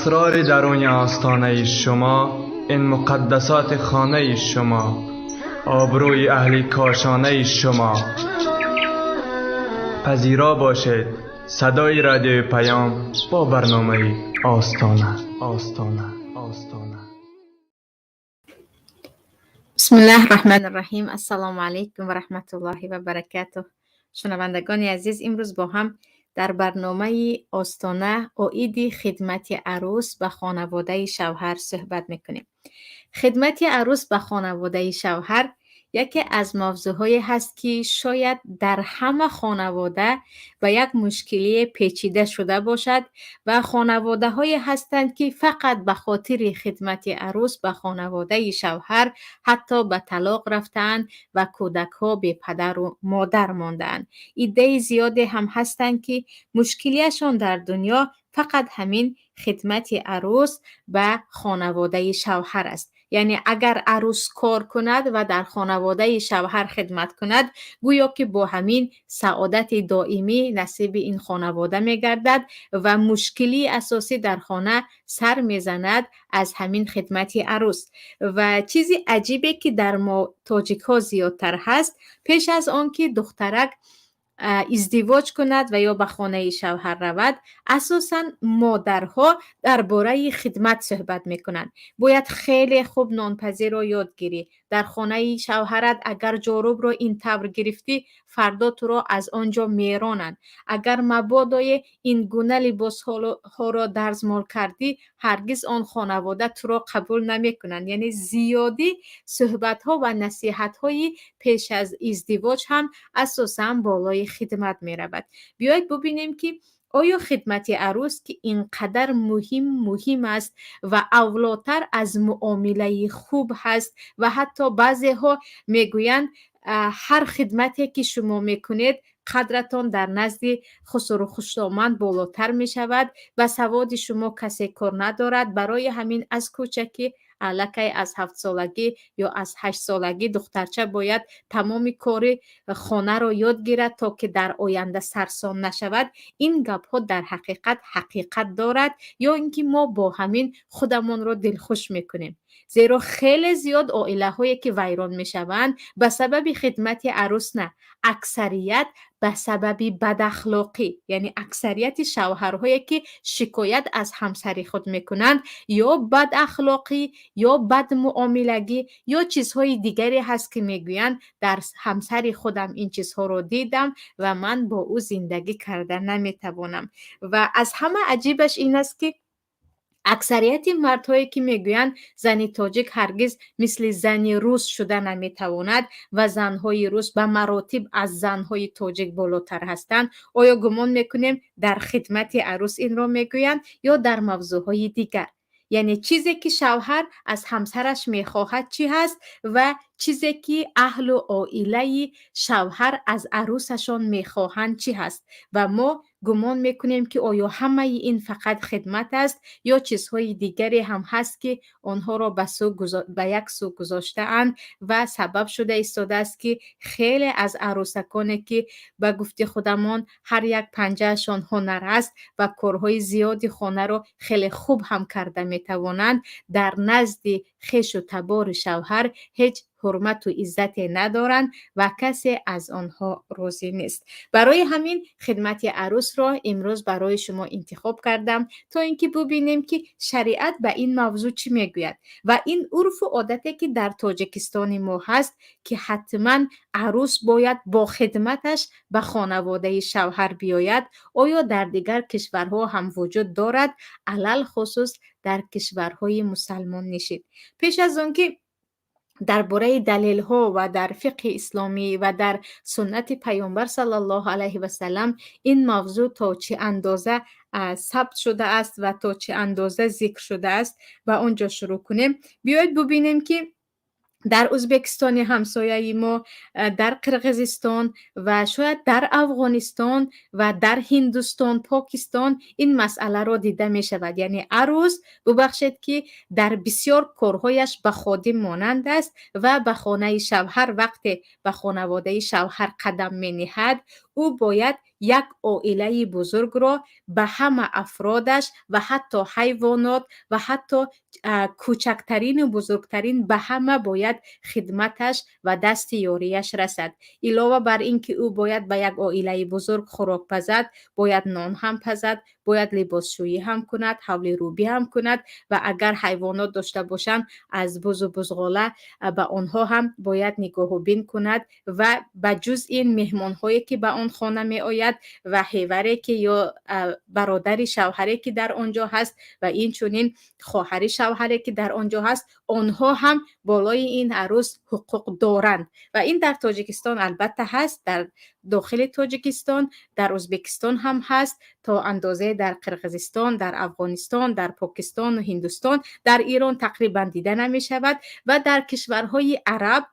Асрори даруни остонаи шумо, ин муқаддасоти хонаи шумо, обрӯи аҳли кошонаи шумо. Пазиро бошед садои радиои Паём бо барномаи Остона, Остона, Остона. Бисмиллаҳ раҳмани раҳим. Ассалому алайкум ва раҳматуллоҳи ва баракатуҳ. Шунавандагони азиз, имрӯз бо ҳам дар барномаи Остона оиди хидмати арӯс ба хонаводаи шавҳар суҳбат мекунем. Хидмати арӯс ба хонаводаи шавҳар яке аз мавзӯъҳое ҳаст, ки шояд дар ҳама хонавода ба як мушкилие печида шуда бошад ва хонаводаҳое ҳастанд, ки фақат ба хотири хидмати арӯс ба хонаводаи шавҳар ҳатто ба талоқ рафтаанд ва кӯдакҳо бепадару модар мондаанд. Иддаи зиёде ҳам ҳастанд, ки мушкилиашон дар дунё фақат ҳамин хидмати арӯс ба хонаводаи шавҳар аст. Яъне агар арӯс кор кунад ва дар хонаводаи шавҳар хидмат кунад, гӯё ки бо ҳамин саодати доимӣ насиби ин хонавода мегардад ва мушкилии асосӣ дар хона сар мезанад аз ҳамин хидмати арӯс. Ва чизи аҷибе, ки дар мо тоҷикҳо зиёдтар ҳаст, пеш аз он ки духтарак издивоҷ кунад ва ё ба хонаи шавҳар равад, асосан модарҳо дар бораи хидмат суҳбат мекунанд. Бояд хеле хуб нонпазиро ёд гирӣ. Дар хонаи шавҳарат агар ҷорубро ин тавр гирифтӣ, фардо туро аз он ҷо меронанд. Агар мабодое ин гуна либосҳоро дарзмол кардӣ, ҳаргиз он хонавода туро қабул намекунанд. Яъне зиёдӣ суҳбатҳо ва насиҳатҳои пеш аз издивоҷ ҳам асосан болои хидмат меравад. Биёед бубинем, ки оё хидмати арӯс, ки ин қадар муҳим аст ва авлотар аз муомилаи хуб ҳаст ва ҳатто баъзеҳо мегӯянд, ҳар хидмате, ки шумо мекунед, қадратон дар назди хусуру хушдоманд болотар мешавад ва саводи шумо касе кор надорад. Барои ҳамин аз кӯчакӣ, аллакай аз 7-солагӣ ё аз 8-солагӣ духтарча бояд тамоми кори хонаро ёд гирад, то ки дар оянда сарсон нашавад. Ин гапҳо дар ҳақиқат ҳақиқат дорад ё ин ки мо бо ҳамин худамонро дилхуш мекунем? Зеро хеле зиёд оилаҳое, ки вайрон мешаванд, ба сабаби хидмати арӯс на, аксарият ба сабаби бадахлоқӣ. Яъне аксарияти шавҳарҳое, ки шикоят аз ҳамсари худ мекунанд, ё бадахлоқӣ, ё бадмуомилагӣ, ё чизҳои дигаре ҳаст, ки мегӯянд, дар ҳамсари худам ин чизҳоро дидам ва ман бо ӯ зиндагӣ карда наметавонам. Ва аз ҳама аҷибаш ин аст, ки аксарияти мардҳое, ки мегӯянд, зани тоҷик ҳаргиз мисли зани рус шуда наметавонад ва занҳои рус ба маротиб аз занҳои тоҷик болотар ҳастанд, оё гумон мекунем, дар хидмати арӯс инро мегӯянд ё дар мавзӯъҳои дигар? Яъне чизе, ки шавҳар аз ҳамсараш мехоҳад, чӣ ҳаст ва чизе, ки аҳлу оилаи шавҳар аз арӯсашон мехоҳанд, чӣ ҳаст? Ва мо гумон мекунем, ки оё ҳамаи ин фақат хидмат аст ё чизҳои дигаре ҳам ҳаст, ки онҳоро ба як сӯ гузоштаанд ва сабаб шуда истодааст, ки хеле аз арӯсаконе, ки ба гуфти худамон ҳар як панҷаашон ҳунар аст ва корҳои зиёди хонаро хеле хуб ҳам карда метавонанд, дар назди хешу табори шавҳар ҳеҷ ҳурмату иззате надоранд ва касе аз онҳо розӣ нест. Барои ҳамин хидмати арӯсро имрӯз барои шумо интихоб кардам, то ин ки бубинем, ки шариат ба ин мавзӯъ чӣ мегӯяд ва ин урфу одате, ки дар Тоҷикистони мо ҳаст, ки ҳатман арӯс бояд бо хидматаш ба хонаводаи шавҳар биёяд, оё дар дигар кишварҳо ҳам вуҷуд дорад, алалхусус дар кишварҳои мусалмоннишин? Пеш аз он ки дар бораи далелҳо ва дар фиқҳи исломӣ ва дар суннати Паёмбар саллаллоҳу алайҳи васалам ин мавзӯъ то чӣ андоза сабт шудааст ва то чӣ андоза зикр шудааст, ба он ҷо шурӯъ кунем, биёед бубинем, ки дар Ӯзбекистони ҳамсояи мо, дар Қирғизистон ва шояд дар Афғонистон ва дар Ҳиндустон, Покистон ин масъаларо дида мешавад. Яъне арӯс, бубахшед, ки дар бисёр корҳояш ба ходим монанд аст ва ба хонаи шавҳар, вақте ба хонаводаи шавҳар қадам мениҳад, ӯ бояд Як оилаи бузургро ба ҳама афродаш ва ҳатто ҳайвонот ва ҳатто кӯчактарину бузургтарин, ба ҳама бояд хидматаш ва дасти ёрияш расад. Илова бар ин ки ӯ бояд ба як оилаи бузург хӯрок пазад, бояд нон ҳам пазад, бояд либосшӯӣ ҳам кунад, ҳавлирӯбӣ ҳам кунад ва агар ҳайвонот дошта бошанд, аз бузу бузғола ба онҳо ҳам бояд нигоҳубин кунад ва ба ҷуз ин, меҳмонҳое ки ба он хона меояд ва ҳеваре ки ё бародари шавҳаре ки дар он ҷо ҳаст ва инчунин хоҳари шавҳаре ки дар он ҷо ҳаст, онҳо ҳам болои ин арӯс ҳуқуқ доранд. Ва ин дар Тоҷикистон албатта ҳаст, дар дохили Тоҷикистон, дар Ӯзбекистон ҳам ҳаст, то андозае дар Қирғизистон, дар Афғонистон, дар Покистону Ҳиндустон, дар Эрон тақрибан дида намешавад ва дар кишварҳои араб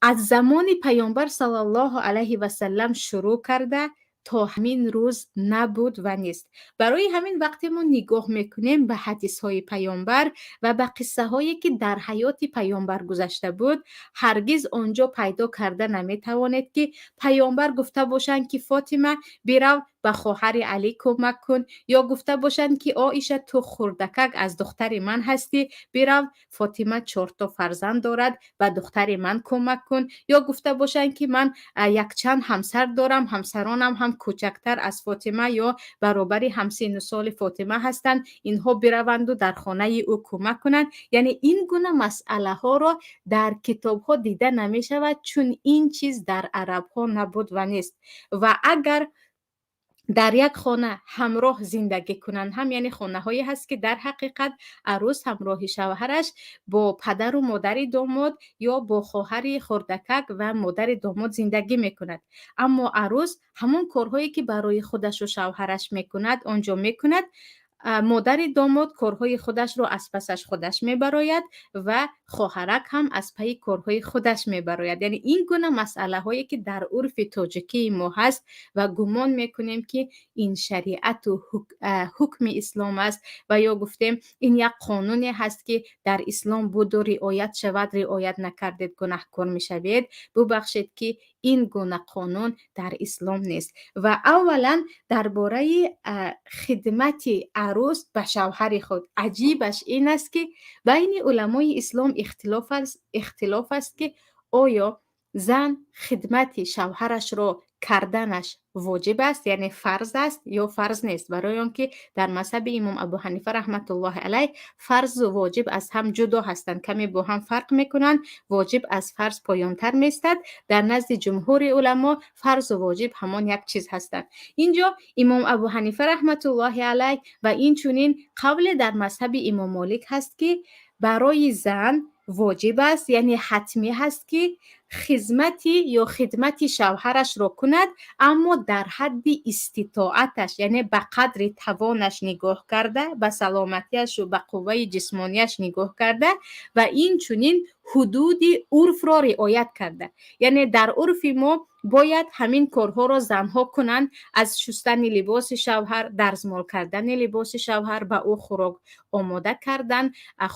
аз замони Паёмбар саллаллоҳу алайҳи васаллам шурӯъ карда то ҳамин рӯз набуд ва нест. Барои ҳамин, вақте мо нигоҳ мекунем ба ҳадисҳои Паёмбар ва ба қиссаҳое ки дар ҳаёти Паёмбар гузашта буд, ҳаргиз он ҷо пайдо карда наметавонед, ки Паёмбар гуфта бошанд, ки «Фотима, бирав, ба хоҳари Алӣ кӯмак кун», ё гуфта бошанд, ки «Оиша, ту хурдакак аз духтари ман ҳастӣ, бирав, Фотима чорто фарзанд дорад, ба духтари ман кӯмак кун», ё гуфта бошанд, ки «Ман якчанд ҳамсар дорам, ҳамсаронам ҳам кӯчактар аз Фотима ё баробари ҳамсину соли Фотима ҳастанд, инҳо бираванду дар хонаи ӯ кӯмак кунанд». Яъне ин гуна масъалаҳоро дар китобҳо дида намешавад, чун ин чиз дар арабҳо набуд ва нест. Ва агар дар як хона ҳамроҳ зиндагӣ кунанд ҳам, яъне хонаҳое ҳаст, ки дар ҳақиқат арӯс ҳамроҳи шавҳараш бо падару модари домод ё бо хоҳари хурдакак ва модари домод зиндагӣ мекунад, аммо арӯс ҳамон корҳое ки барои худашу шавҳараш мекунад, он ҷо мекунад, модари домод корҳои худашро аз пасаш худаш мебарояд ва хоҳарак ҳам аз пайи корҳои худаш мебарояд. Яъне ин гуна масъалаҳое ки дар урфи тоҷикии мо ҳаст ва гумон мекунем, ки ин шариату ҳукми ислом аст ва ё гуфтем, ин як қонуне ҳаст, ки дар ислом буду риоят шавад, риоят накардед, гунаҳкор мешавед, бубахшед, ки ин гуна қонун дар ислом нест. Ва аввалан дар бораи хидмати арӯс ба шавҳари худ, аҷибаш ин аст, ки байни уламои ислом ихтилоф аст, ки оё зан хидмати шавҳарашро карданаш воҷиб аст, яъне фарз аст ё фарз нест. Барои он ки дар мазҳаби имом Абу Ҳанифа раҳматуллоҳи алайҳ фарзу воҷиб аз ҳам ҷудо ҳастанд, каме бо ҳам фарқ мекунанд, воҷиб аз фарз поёнтар меистад. Дар назди ҷумҳури уламо фарзу воҷиб ҳамон як чиз ҳастанд. Инҷо имом Абу Ҳанифа раҳматуллоҳи алайҳ ва инчунин қавле дар мазҳаби имом Молик ҳаст, ки барои зан воҷиб аст, яъне ҳатмӣ ҳаст, ки хизмати ё хидмати шавҳарашро кунад, аммо дар ҳадди иститоаташ, яъне ба қадри тавонаш нигоҳ карда, ба саломатиашу ба қувваи ҷисмонияш нигоҳ карда ва инчунин ҳудуди урфро риоят карда. Яъне дар урфи мо бояд ҳамин корҳоро занҳо кунанд: аз шустани либоси шавҳар, дарзмол кардани либоси шавҳар, ба ӯ хӯрок омода кардан,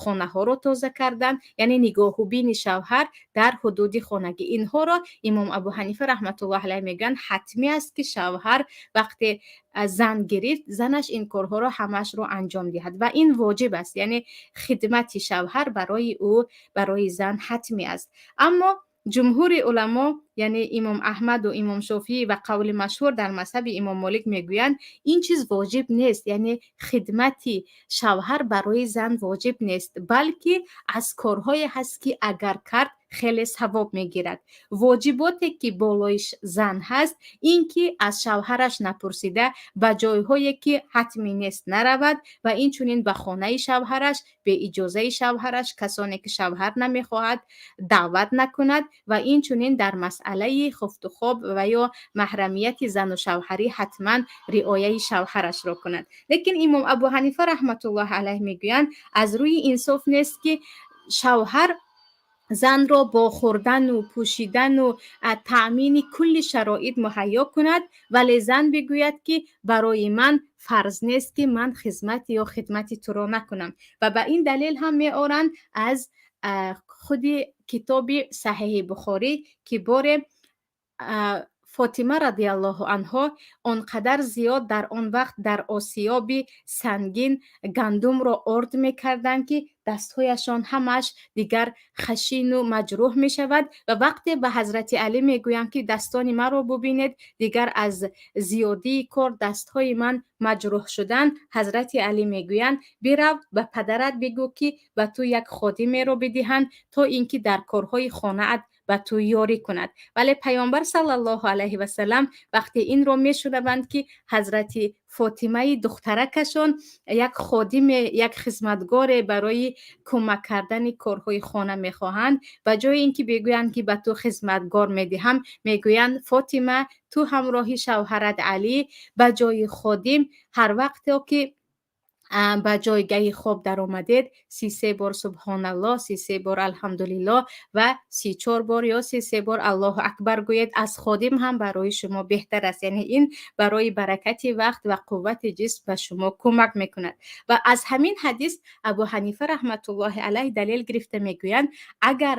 хонаҳоро тоза кардан, яъне нигоҳубини шавҳар дар ҳудуди хонагӣ. Инҳоро имом Абу Ҳанифа раҳматуллоҳ алайҳ мегӯянд, ҳатмӣ аст, ки шавҳар вақте зан гирифт, занаш ин корҳоро ҳамаашро анҷом диҳад ва ин воҷиб аст, яъне хидмати шавҳар барои ӯ, барои зан ҳатмӣ аст. Аммо ҷумҳури уламо, яъне имом Аҳмаду имом Шофиӣ ва қавли машҳур дар мазҳаби имом Молик мегӯянд, ин чиз воҷиб нест, яъне хидмати шавҳар барои зан воҷиб нест, балки аз корҳое ҳаст, ки агар кард, хеле савоб мегирад. Воҷиботе ки болои зан ҳаст, ин ки аз шавҳараш напурсида ба ҷойҳое ки ҳатмӣ нест наравад ва инчунин ба хонаи шавҳараш беиҷозаи шавҳараш касоне ки шавҳар намехоҳад даъват накунад ва инчунин дар масъалаи хуфтухоб ва ё маҳрамияти зану шавҳарӣ ҳатман риояи шавҳарашро кунад. Лекин имом Абу Ҳанифа раҳматуллоҳи алайҳ мегӯянд, аз рӯи инсоф нест, ки шавҳар занро бо хӯрдану пӯшидану таъмини кулли шароит муҳайё кунад, вале зан бигӯяд, ки барои ман фарз нест, ки ман хизмат ё хидмати туро накунам. Ва ба ин далел ҳам меоранд аз худи китоби Саҳеҳи Бухорӣ, ки боре Фотима радиаллоҳу анҳо он қадар зиёд дар он вақт дар осиёби сангин гандумро орд мекарданд, ки дастҳояшон ҳамааш дигар хашину маҷрӯҳ мешавад. Ва вақте ба Ҳазрати Алӣ мегӯянд, ки дастони маро бубинед, дигар аз зиёдии кор дастҳои ман маҷрӯҳ шуданд, Ҳазрати Алӣ мегӯянд: «Бирав, ба падарат бигӯ, ки ба ту як ходимеро бидиҳанд, то ин ки дар корҳои хонаат ба ту ёрӣ кунад». Вале Паёмбар саллаллоҳу алайҳи васалам вақте инро мешунаванд, ки Ҳазрати Фотимаи духтаракашон як ходиме, як хизматгоре барои кӯмак кардани корҳои хона мехоҳанд, ба ҷои ин ки бигӯянд, ки ба ту хизматгор медиҳам, мегӯянд: «Фотима, ту ҳамроҳи шавҳарат Алӣ ба ҷои ходим ҳар вақте ки ба ҷойгаҳи хоб даромадед, 33 бор субҳоналлоҳ, 33 бор алҳамдулиллоҳ ва 34 бор ё 33 бор аллоҳу акбар гӯед, аз ходим ҳам барои шумо беҳтар аст». Яъне ин барои баракати вақт ва қуввати ҷисм ба шумо кӯмак мекунад. Ва аз ҳамин ҳадис Абу Ҳанифа раҳматуллоҳи алайҳ далел гирифта мегӯянд: агар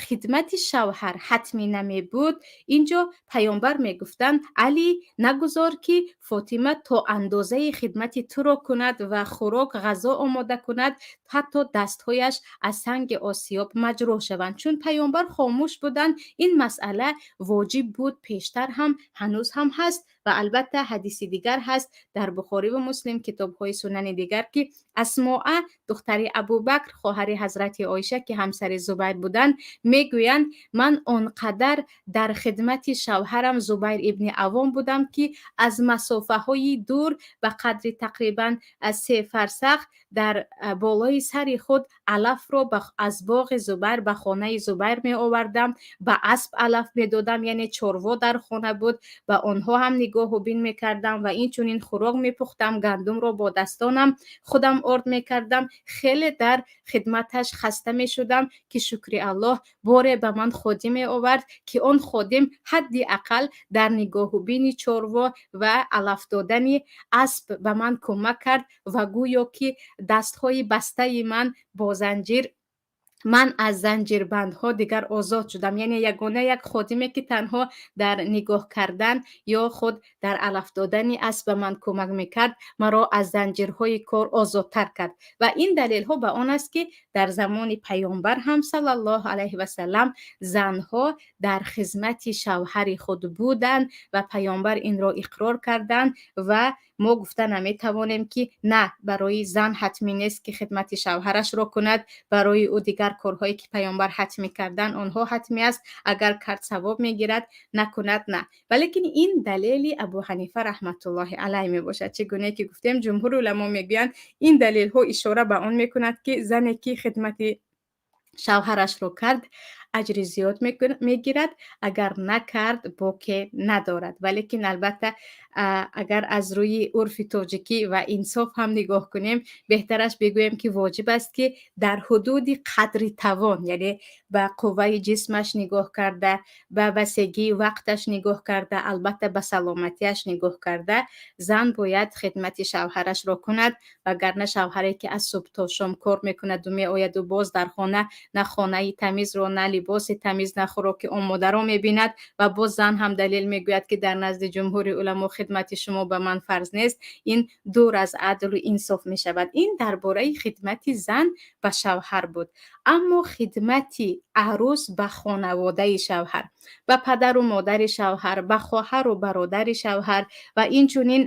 хидмати шавҳар ҳатмӣ намебуд, инҷо Паёмбар мегуфтанд: «Алӣ, нагузор, ки Фотима то андозаи хидмати туро кунад ва хӯрок, ғазо омода кунад, ҳатто дастҳояш аз санги осиёб маҷрӯҳ шаванд». Чун Паёмбар хомӯш буданд, ин масъала воҷиб буд пештар ҳам, ҳанӯз ҳам ҳаст. Ва албатта ҳадиси дигар ҳаст дар Бухориву Муслим, китобҳои сунани дигар, ки Асмоа, духтари Абубакр, хоҳари Ҳазрати Оиша, ки ҳамсари Зубайр буданд, мегӯянд: «Ман он қадар дар хидмати шавҳарам Зубайр ибни Авом будам, ки аз масофаҳои дур ба қадри тақрибан 3 фарсах дар болои сари худ алафро аз боғи Зубайр ба хонаи Зубайр меовардам, ба асп алаф медодам, яъне чорво дар хона буд, ба онҳо ҳам нигоҳу бин мекардам ва инчунин хӯрок мепухтам, гандумро бо дастонам худам орд мекардам. Хеле дар хидматаш хаста мешудам, ки шукри Аллоҳ, боре ба ман ходиме овард, ки он ходим ҳадди ақал дар нигоҳубини чорво ва алаф додани асп ба ман кӯмак кард ва гӯё ки дастҳои бастаи ман бо занҷир, ман аз занҷирбандҳо дигар озод шудам». Яъне ягона як ходиме, ки танҳо дар нигоҳ кардан ё худ дар алаф додани асп ба ман кӯмак мекард, маро аз занҷирҳои кор озодтар кард. Ва ин далелҳо ба он аст, ки дар замони Паёмбар ҳам саллаллоҳу алайҳи васалам занҳо дар хизмати шавҳари худ буданд ва Паёмбар инро иқрор карданд. Ва мо гуфта наметавонем, ки на, барои зан ҳатмӣ нест, ки хидмати шавҳарашро кунад, барои ӯ дигар корҳое, ки Паёмбар ҳатмӣ карданд, онҳо ҳатмӣ аст, агар кард, савоб мегирад, накунад, на. Валекин ин далели Абу Ҳанифа раҳматуллоҳи алайҳ мебошад. Чӣ гуне ки гуфтем, ҷумҳури уламо мегӯянд, ин далелҳо ишора ба он мекунад, ки зане ки хидмати шавҳарашро кард, аҷри зиёд мегирад, агар накард, боке надорад. Валекин албатта, агар аз рӯи урфи тоҷикӣ ва инсоф ҳам нигоҳ кунем, беҳтараш бигӯем, ки воҷиб аст, ки дар ҳудуди қадри тавон, яъне ба қувваи ҷисмаш нигоҳ карда, ба васегии вақташ нигоҳ карда, албатта ба саломатиаш нигоҳ карда, зан бояд хидмати шавҳарашро кунад. Вагарна шавҳаре, ки аз субҳ то шом кор мекунаду меояду боз дар хона на хонаи тамизро, на либоси тамиз, на хӯроки омодаро мебинад ва боз зан ҳам далел мегӯяд, ки дар назди ҷумҳури уламо хидмати шумо ба ман фарз нест, ин дур аз адлу инсоф мешавад. Ин дар бораи хидмати зан ба шавҳар буд. Аммо хидмати арӯс ба хонаводаи шавҳар, ба падару модари шавҳар, ба хоҳару бародари шавҳар ва инчунин,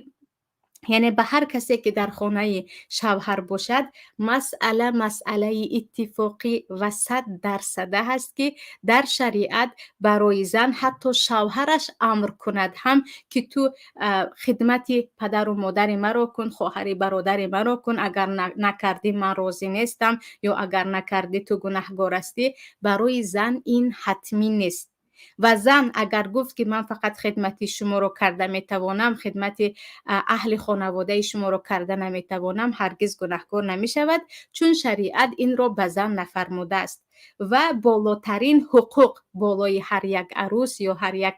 яъне ба ҳар касе, ки дар хонаи шавҳар бошад, масъала масъалаи иттифоқӣ ва 100-дарсада ҳаст, ки дар шариат барои зан ҳатто шавҳараш амр кунад ҳам, ки ту хидмати падару модари маро кун, хоҳари бародари маро кун, агар накардӣ, ман розӣ нестам, ё агар накардӣ, ту гунаҳгор ҳастӣ, барои зан ин ҳатмӣ нест. Ва зан агар гуфт, ки ман фақат хидмати шуморо карда метавонам, хидмати аҳли хонаводаи шуморо карда наметавонам, ҳаргиз гунаҳкор намешавад, чун шариат инро ба зан нафармудааст. Ва болотарин ҳуқуқ болои ҳар як арӯс ё ҳар як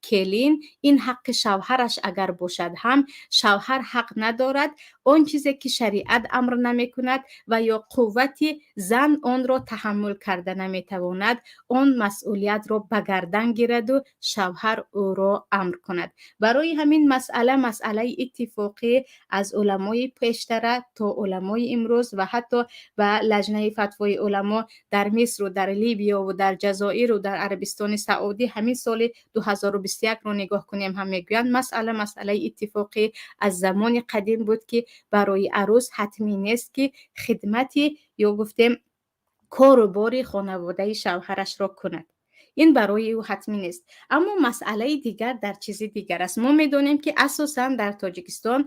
келин ин ҳаққи шавҳараш агар бошад ҳам, шавҳар ҳақ надорад. Он чизе ки шариат амр намекунад ва ё қуввати зан онро таҳаммул карда наметавонад, он масъулиятро ба гардан гираду шавҳар ӯро амр кунад. Барои ҳамин масъала масъалаи иттифоқӣ аз уламои пештара то уламои имрӯз ва ҳатто ба лаҷнаи фатвои уламо дар Мисру дар Либиёву дар Ҷазоиру дар Арабистони Саудӣ ҳамин соли 2021-ро нигоҳ кунем ҳам, мегӯянд, масъала масъалаи иттифоқӣ аз замони қадим буд, ки барои арӯс ҳатмӣ нест, ки хидмати ё гуфтем кору бори хонаводаи шавҳарашро кунад. Ин барои ӯ ҳатмӣ нест. Аммо масъалаи дигар дар чизи дигар аст. Мо медонем, ки асосан дар Тоҷикистон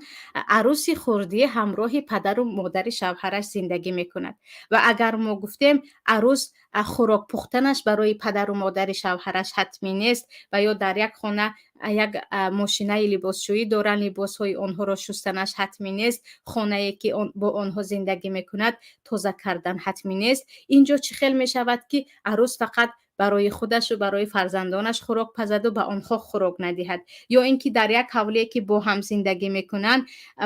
арӯси хурдӣ ҳамроҳи падару модари шавҳараш зиндагӣ мекунад. Ва агар мо гуфтем, арӯс хӯрок пухтанаш барои падару модари шавҳараш ҳатмӣ нест ва ё дар як хона як мошинаи либосшӯӣ доранд, либосҳои онҳоро шустанаш ҳатмӣ нест, хонае ки бо онҳо зиндагӣ мекунад, тоза кардан ҳатмӣ нест, инҷо чӣ хел мешавад, ки арӯс фақат барои худашу барои фарзандонаш хӯрок пазаду ба онҳо хӯрок надиҳад, ё ин ки дар як ҳавлие ки бо ҳам зиндагӣ мекунанд,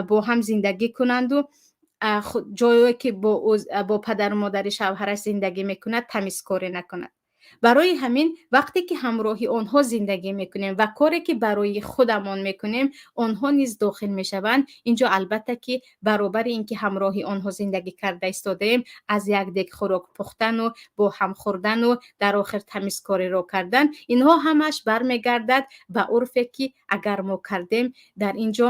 бо ҳам зиндагӣ кунанду ҷое ки бо падару модари шавҳараш зиндагӣ мекунад, тамизкорӣ накунад? Барои ҳамин вақте ки ҳамроҳи онҳо зиндагӣ мекунем ва коре ки барои худамон мекунем, онҳо низ дохил мешаванд инҷо. Албатта ки баробари ин ки ҳамроҳи онҳо зиндагӣ карда истодаем, аз як дег хӯрок пухтану бо ҳам хӯрдану дар охир тамизкориро кардан, инҳо ҳамаш бармегардад ба урфе, ки агар мо кардем, дар ин ҷо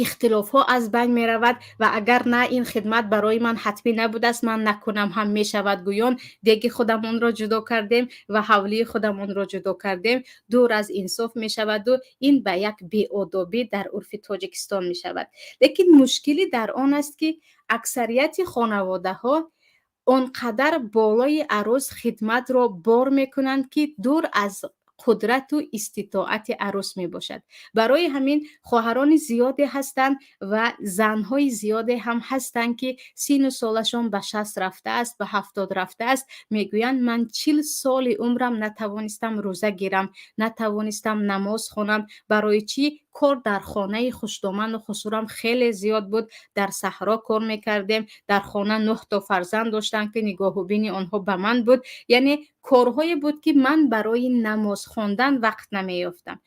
ихтилофҳо аз байн меравад ва агар на, ин хидмат барои ман ҳатмӣ набудааст, ман накунам ҳам мешавад гӯён, деги худамонро ҷудо кардем ва ҳавлии худамонро ҷудо кардем, дур аз инсоф мешаваду ин ба як беодобӣ дар урфи Тоҷикистон мешавад. Лекин мушкилӣ дар он аст, ки аксарияти хонаводаҳо он қадар болои арӯс хидматро бор мекунанд, ки дур аз қудрату иститоати арӯс мебошад. Барои ҳамин хоҳарони зиёде ҳастанд ва занҳои зиёде ҳам ҳастанд, ки сину солашон ба 60 рафтааст, ба 70 рафтааст, мегӯянд: «Ман 40 соли умрам натавонистам рӯза гирам, натавонистам намоз хонам. Барои чӣ? Кор дар хонаи хушдоману хусурам хеле зиёд буд, дар саҳро кор мекардем, дар хона нӯҳ то фарзанд доштам, ки нигоҳубини онҳо ба ман буд. Яъне корҳое буд, ки ман барои намоз хондан вақт намеёфтам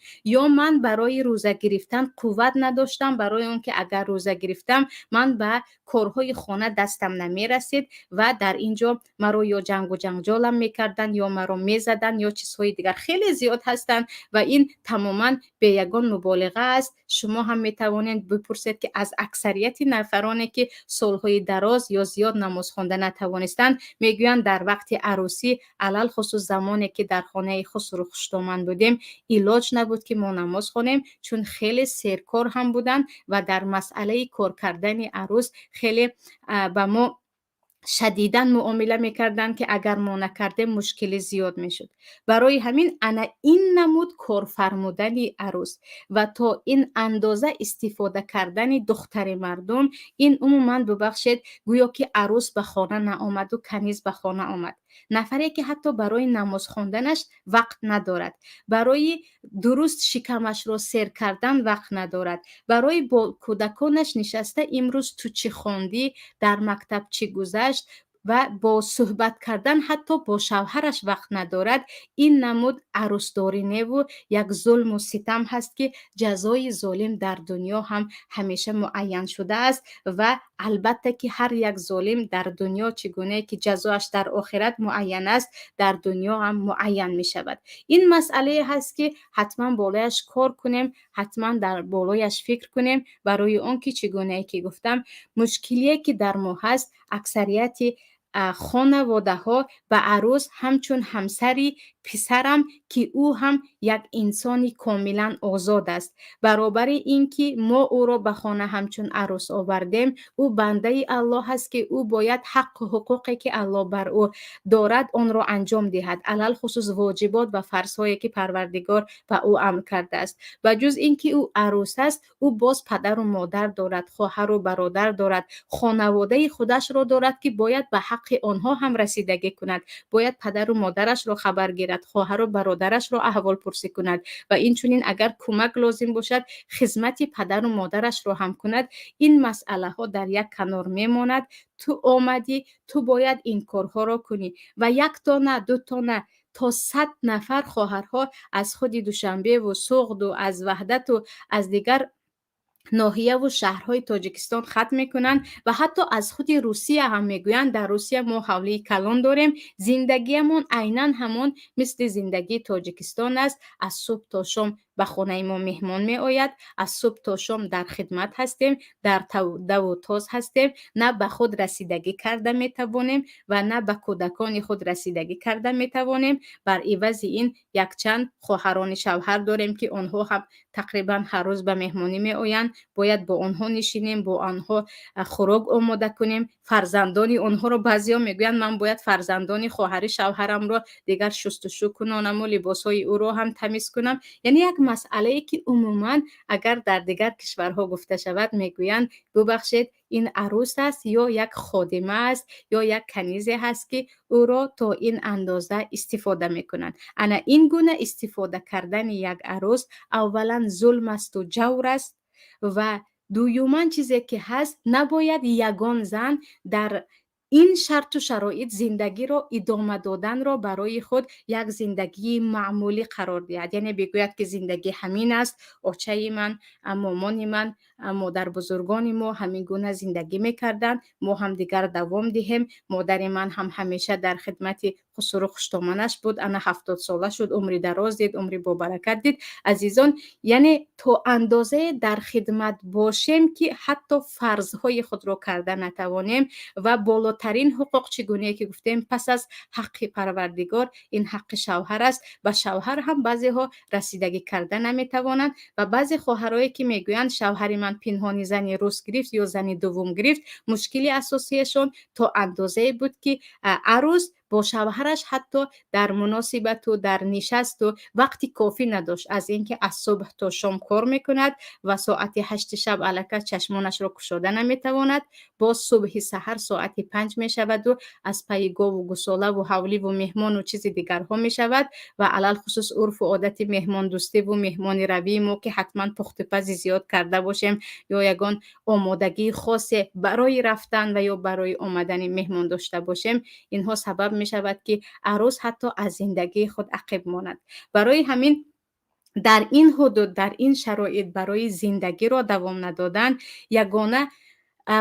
ё ман барои рӯза гирифтан қувват надоштам, барои он ки агар рӯза гирифтам, ман ба корҳои хона дастам намерасид ва дар ин ҷо маро ё ҷангу ҷанҷолам мекарданд, ё маро мезаданд, ё чизҳои дигар хеле зиёд ҳастанд». Ва ин тамоман бе ягон муболиға аст. Шумо ҳам метавонед бипурсед, ки аз аксарияти нафароне ки солҳои дароз ё зиёд намоз хонда натавонистанд, мегӯянд, дар вақти арӯсӣ, алалхусус замоне ки дар хонаи хусру хуштоман будем, илоҷ набуд, ки мо намоз хонем, чун хеле серкор ҳам буданд ва дар масъалаи кор кардани арӯс хеле ба мо шадидан муомила мекарданд, ки агар мо накардем, мушкилӣ зиёд мешуд. Барои ҳамин ана ин намуд корфармудани арӯс ва то ин андоза истифода кардани духтари мардум, ин умуман, бубахшед, гӯё ки арӯс ба хона наомаду каниз ба хона омад. Нафаре ки ҳатто барои намоз хонданаш вақт надорад, барои дуруст шикамашро сер кардан вақт надорад, барои бо кӯдаконаш нишаста имрӯз ту чӣ хондӣ, дар мактаб чӣ гузашт ва бо суҳбат кардан ҳатто бо шавҳараш вақт надорад, ин намуд арӯсдорӣ неву як зулму ситам ҳаст, ки ҷазои золим дар дунё ҳам ҳамеша муайян шудааст. Ва албатта ки ҳар як золим дар дунё, чӣ гунае ки ҷазоаш дар охират муайян аст, дар дунё ҳам муайян мешавад. Ин масъалае ҳаст, ки ҳатман болояш кор кунем, ҳатман дар болояш фикр кунем, барои он ки чӣ гунае ки гуфтам, мушкилие ки дар мо ҳаст, аксарияти хонаводаҳо ба арӯс ҳамчун ҳамсари писарам, ки ӯ ҳам як инсони комилан озод аст, баробари ин ки мо ӯро ба хона ҳамчун арӯс овардем, ӯ бандаи Аллоҳ аст, ки ӯ бояд ҳаққу ҳуқуқе ки Аллоҳ бар ӯ дорад, онро анҷом диҳад, алалхусус воҷибот ва фарзҳое ки Парвардигор ба ӯ амр кардааст. Ба ҷуз ин ки ӯ арӯс аст, ӯ боз падару модар дорад, хоҳару бародар дорад, хонаводаи худашро дорад, ки бояд ба ҳаққи онҳо ҳам расидагӣ кунад, бояд падару модарашро хабар гирад. гирад, хоҳару бародарашро аҳволпурсӣ кунад ва инчунин, агар кӯмак лозим бошад, хизмати падару модарашро ҳам кунад, ин масъалаҳо дар як канор мемонад. Ту омадӣ, ту бояд ин корҳоро кунӣ. Ва якто на, дуто на, то 100 нафар хоҳарҳо аз худи Душанбеву Суғду, аз Ваҳдату аз дигар ноҳияву шаҳрҳои Тоҷикистон хат мекунанд ва ҳатто аз худи Русия ҳам мегӯянд: «Дар Русия мо ҳавлии калон дорем, зиндагиамон айнан ҳамон мисли зиндагии Тоҷикистон аст. Аз субҳ то шом ба хонаи мо меҳмон меояд, аз субҳ то шом дар хидмат ҳастем, дар даву тоз ҳастем, на ба худ расидагӣ карда метавонем ва на ба кӯдакони худ расидагӣ карда метавонем. Бар ивази ин якчанд хоҳарони шавҳар дорем, ки онҳо ҳам тақрибан ҳар рӯз ба меҳмонӣ меоянд. Бояд бо онҳо нишинем, бо онҳо хӯрок омода кунем. Фарзандони онҳоро, баъзеҳо мегӯянд, ман бояд фарзандони хоҳари шавҳарамро дигар шустушу кунонаму либосҳои ӯро ҳам тамиз кунам». Яъне як масъалае, ки умуман агар дар дигар кишварҳо гуфта шавад, мегӯянд: «Бубахшед, ин арӯс аст ё як ходима аст, ё як канизе ҳаст, ки ӯро то ин андоза истифода мекунанд?» Ана ин гуна истифода кардани як арӯс аввалан зулм асту ҷавр аст ва дуюман, чизе ки ҳаст, набояд ягон зан дар ин шарту шароит зиндагиро идома доданро барои худ як зиндагии маъмулӣ қарор диҳад, яъне бигӯяд, ки зиндагӣ ҳамин аст, очаи ман, момони ман, модарбузургони мо ҳамин гуна зиндагӣ мекарданд, мо ҳам дигар давом диҳем. Модари ман ҳам ҳамеша дар хидмати хусуру хуштоманаш буд, ана 70-сола шуд, умри дароз дид, умри бобаракат дид. Азизон, яъне то андозае дар хидмат бошем, ки ҳатто фарзҳои худро карда натавонем. Ва болотарин ҳуқуқ, чӣ гунае ки гуфтем, пас аз ҳаққи Парвардигор, ин ҳаққи шавҳар аст. Ба шавҳар ҳам баъзеҳо расидагӣ карда наметавонанд. Ва баъзе хоҳарое, ки мегӯянд, шавҳари ман пинҳони зани рус гирифт ё зани дуввум гирифт, мушкили асосиашон то андозае буд, ки арӯс бо шавҳараш ҳатто дар муносибату дар нишасту вақти кофӣ надошт, аз ин ки аз субҳ то шом кор мекунад ва соати 8-и шаб аллакай чашмонашро кушода наметавонад. Боз субҳи саҳар соати 5 мешаваду аз пайи гову гусолаву ҳавливу меҳмону чизи дигарҳо мешавад. Ва алалхусус урфу одати меҳмондӯстиву меҳмони равии мо, ки ҳатман пухтупази зиёд карда бошем ё ягон омодагии хосе барои рафтан ва ё барои омадани меҳмон дошта бошем, инҳо сабаб мешавад, ки арӯс ҳатто аз зиндагии худ ақиб монад. Барои ҳамин дар ин ҳудуд, дар ин шароит барои зиндагиро давом надодан ягона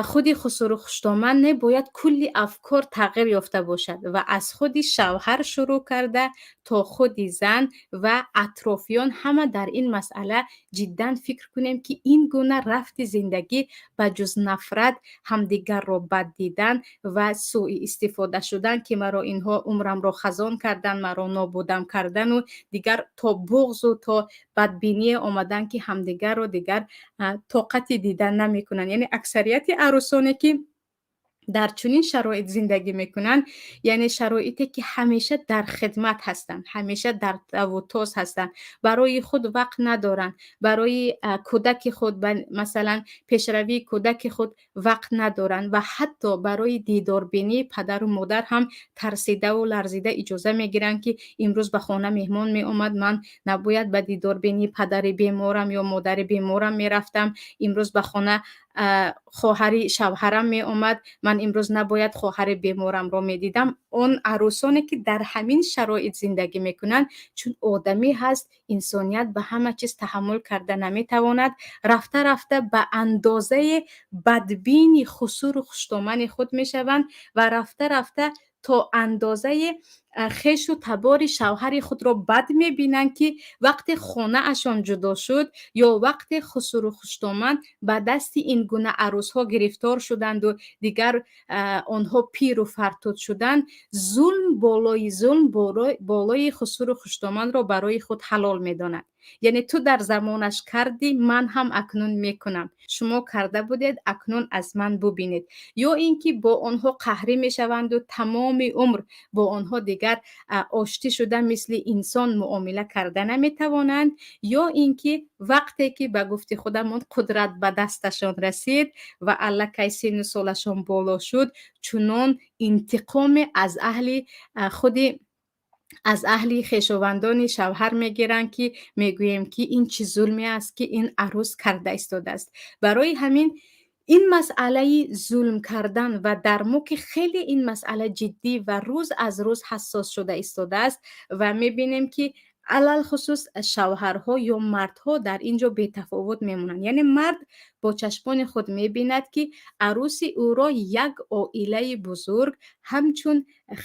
худи хусуру хуштоман не, бояд кулли афкор тағйир ёфта бошад ва аз худи шавҳар шурӯъ карда то худи зан ва атрофиён ҳама дар ин масъала ҷиддан фикр кунем, ки ин гуна рафти зиндагӣ ба ҷуз нафрат, ҳамдигарро бад дидан ва сӯистифода шудан, ки маро инҳо умрамро хазон кардан, маро нобудам кардану дигар то буғзу то бадбиние омадан, ки ҳамдигарро дигар тоқати дидан намекунанд. Яъне аксарияти арӯсоне, ки дар чунин шароит зиндагӣ мекунанд, яъне шароите, ки ҳамеша дар хидмат ҳастанд, ҳамеша дар даву тоз ҳастанд, барои худ вақт надоранд, барои кӯдаки худ, масалан, пешравии кӯдаки худ вақт надоранд ва ҳатто барои дидорбинии падару модар ҳам тарсидаву ларзида иҷоза мегиранд, ки имрӯз ба хона меҳмон меомад, ман набояд ба дидорбинии падари беморам ё модари беморам мерафтам, имрӯз ба хона хоҳари шавҳарам меомад, ман имрӯз набояд хоҳари беморамро медидам. Он арӯсоне, ки дар ҳамин шароит зиндагӣ мекунанд, чун одамӣ ҳаст, инсоният ба ҳама чиз таҳаммул карда наметавонад, рафта рафта ба андозаи бадбини хусуру хуштомани худ мешаванд ва рафта рафта то андозаи хешу табори шавҳари худро бад мебинанд, ки вақте хонаашон ҷудо шуд ё вақте хусуру хуштоман ба дасти ин гуна арӯсҳо гирифтор шуданду дигар онҳо пиру фартуд шуданд, зулм болои зулм болои хусуру хуштоманро барои худ ҳалол медонад. Яъне ту дар замонаш кардӣ, ман ҳам акнун мекунам, шумо карда будед, акнун аз ман бубинед. Ё ин ки бо онҳо қаҳрӣ мешаванду тамоми умр бо онҳо дигар оштӣ шуда, мисли инсон муомила карда наметавонанд. Ё ин ки вақте ки, ба гуфти худамон, қудрат ба дасташон расид ва аллакай синну солашон боло шуд, чунон интиқоме аз аҳли худи Аз аҳли хешовандони шавҳар мегиранд, ки мегӯем, ки ин чӣ зулме аст, ки ин арӯс карда истодааст. Барои ҳамин ин масъалаи зулм кардан ва дар мо, ки хеле ин масъала ҷиддӣ ва рӯз аз рӯз ҳассос шуда истодааст, ва мебинем, ки алалхусус шавҳарҳо ё мардҳо дар ин ҷо бетафовут мемонанд. Яъне мард бо чашмони худ мебинад, ки арӯси ӯро як оилаи бузург ҳамчун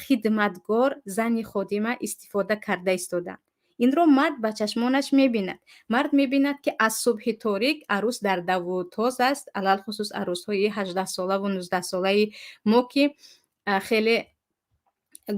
хидматгор, зани ходима истифода карда истодаанд. Инро мард ба чашмонаш мебинад. Мард мебинад, ки аз субҳи торик арӯс дар даву тоз аст, алалхусус арӯсҳои 18-солаву 19-солаи мо, ки хеле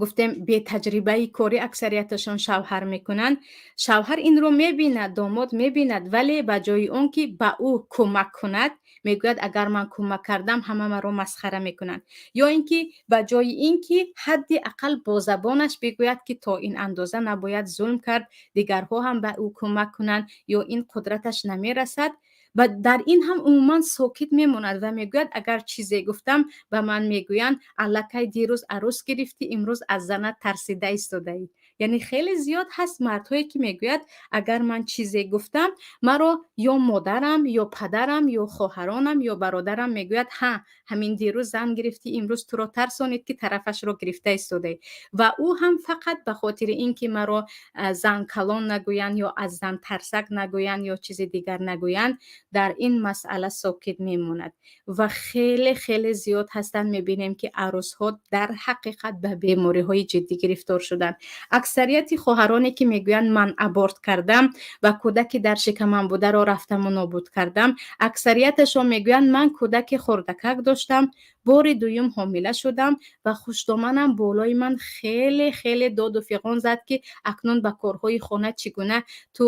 гуфтем, бетаҷрибаи корӣ аксарияташон шавҳар мекунанд. Шавҳар инро мебинад, домод мебинад, вале ба ҷои он ки ба ӯ кӯмак кунад, мегӯяд: «Агар ман кӯмак кардам, ҳама маро масхара мекунанд». Ё ин ки ба ҷои ин ки ҳадди ақал бо забонаш бигӯяд, ки то ин андоза набояд зулм кард, дигарҳо ҳам ба ӯ кӯмак кунанд, ё ин қудраташ намерасад, ва дар ин ҳам умуман сокит мемонад ва мегӯяд: «Агар чизе гуфтам, ба ман мегӯянд: аллакай дирӯз арӯс гирифтӣ, имрӯз аз занат тарсида истодаӣ». Яъне хеле зиёд ҳаст мардҳое, ки мегӯяд: «Агар ман чизе гуфтам, маро ё модарам, ё падарам, ё хоҳаронам, ё бародарам мегӯяд: ҳа, ҳамин дирӯз зан гирифтӣ, имрӯз туро тарсонид, ки тарафашро гирифта истодаӣ». Ва ӯ ҳам фақат ба хотири ин ки маро зан калон нагӯянд ё аз зан тарсак нагӯянд ё чизи дигар нагӯянд, дар ин масъала сокит мемонад. Ва хеле хеле зиёд ҳастанд, мебинем, ки арӯсҳо дар ҳақиқат ба бемориҳои ҷиддӣ гирифтор шуданд. Аксарияти хоҳароне, ки мегӯянд: «Ман аборт кардам ва кӯдаки дар шикамам бударо рафтаму нобуд кардам», аксарияташон мегӯянд: «Ман кӯдаки хурдакак доштам, бори дуюм ҳомила шудам ва хушдоманам болои ман хеле хеле доду фиғон зад, ки акнун ба корҳои хона чӣ гуна ту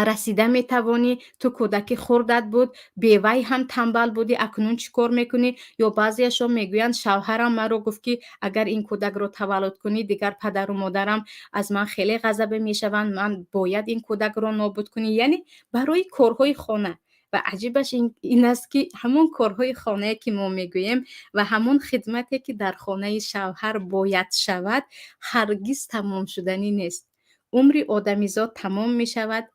расида метавонӣ? Ту кӯдаки хурдат буд, бевай ҳам тамбал будӣ, акнун чӣ кор мекунӣ?» Ё баъзеашон мегӯянд: «Шавҳарам маро гуфт, ки агар ин кӯдакро таваллуд кунӣ, дигар падару модарам аз ман хеле ғазабе мешаванд, ман бояд ин кӯдакро нобуд кунӣ». Яъне барои корҳои хона. Ва аҷибаш ин аст, ки ҳамон корҳои хонае, ки мо мегӯем, ва ҳамон хидмате, ки дар хонаи шавҳар бояд шавад, ҳаргиз тамомшуданӣ нест. Умри одамизод тамом мешавад,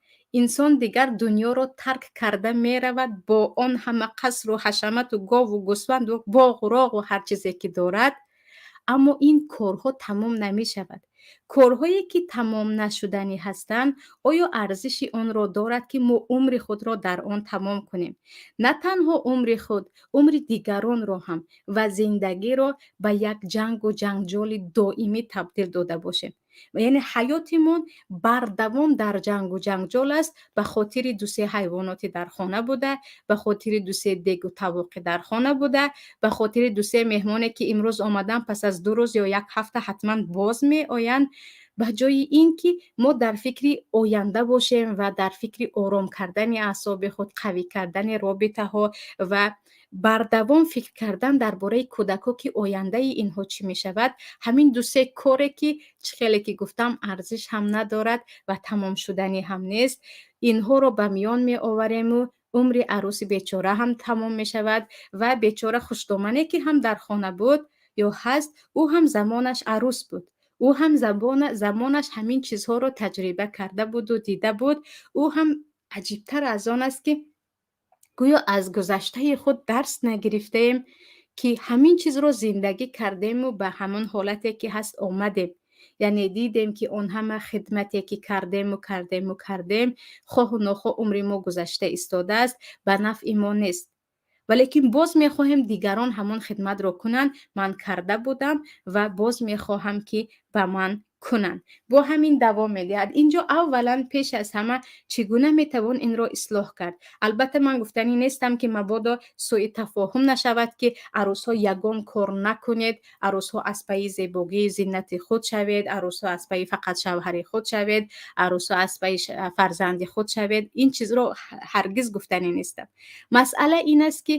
инсон дигар дунёро тарк карда меравад бо он ҳама қасру ҳашамату гову гӯсфанду боғу роғу ҳар чизе, ки дорад, аммо ин корҳо тамом намешавад. Корҳое, ки тамом нашуданӣ ҳастанд, оё арзиши онро дорад, ки мо умри худро дар он тамом кунем? На танҳо умри худ, умри дигаронро ҳам ва зиндагиро ба як ҷангу ҷанҷоли доимӣ табдил дода бошем. Яъне ҳаётимон бардавом дар ҷангу ҷанҷол аст, ба хотири дусе ҳайвоноти дар хона буда, ба хотири дусе дегу тавоқи дар хона буда, ба хотири дусе меҳмоне, ки имрӯз омадан, пас аз 2 рӯз ё як ҳафта ҳатман боз меоянд. Ба ҷои ин ки мо дар фикри оянда бошем ва дар фикри ором кардани аъсоби худ, қавӣ кардани робитаҳо ва бардавом фикр кардан дар бораи кӯдакҳо, ки ояндаи инҳо чӣ мешавад, ҳамин дусе коре, ки чӣ хеле ки гуфтам, арзиш ҳам надорад ва тамомшуданӣ ҳам нест, инҳоро ба миён меоварему умри арӯси бечора ҳам тамом мешавад. Ва бечора хушдомане, ки ҳам дар хона буд ё ҳаст, ӯ ҳам замонаш арӯс буд, ӯ ҳам замонаш ҳамин чизҳоро таҷриба карда буду дида буд. Ӯ ҳам аҷибтар аз он аст, ки гӯё аз гузаштаи худ дарс нагирифтаем, ки ҳамин чизро зиндагӣ кардему ба ҳамон ҳолате, ки ҳаст, омадем. Яъне дидем, ки он ҳама хидмате, ки кардему кардему кардем, хоҳу нохоҳ умри мо гузашта истодааст, ба нафъи мо нест, валекин боз мехоҳем дигарон ҳамон хидматро кунанд. Ман карда будам ва боз мехоҳам, ки ба ман кунанд. Бо ҳамин давом медиҳад. Инҷо аввалан, пеш аз ҳама, чӣ гуна метавон инро ислоҳ кард? Албатта, ман гуфтанӣ нестам, ки мабодо сӯи тафоҳум нашавад, ки арӯсҳо ягон кор накунед, арӯсҳо аз пайи зебогии зинати худ шавед, арӯсҳо аз пайи фақат шавҳари худ шавед, арӯсҳо аз пайи фарзанди худ шавед. Ин чизро ҳаргиз гуфтанӣ нестам. Масъала ин аст, ки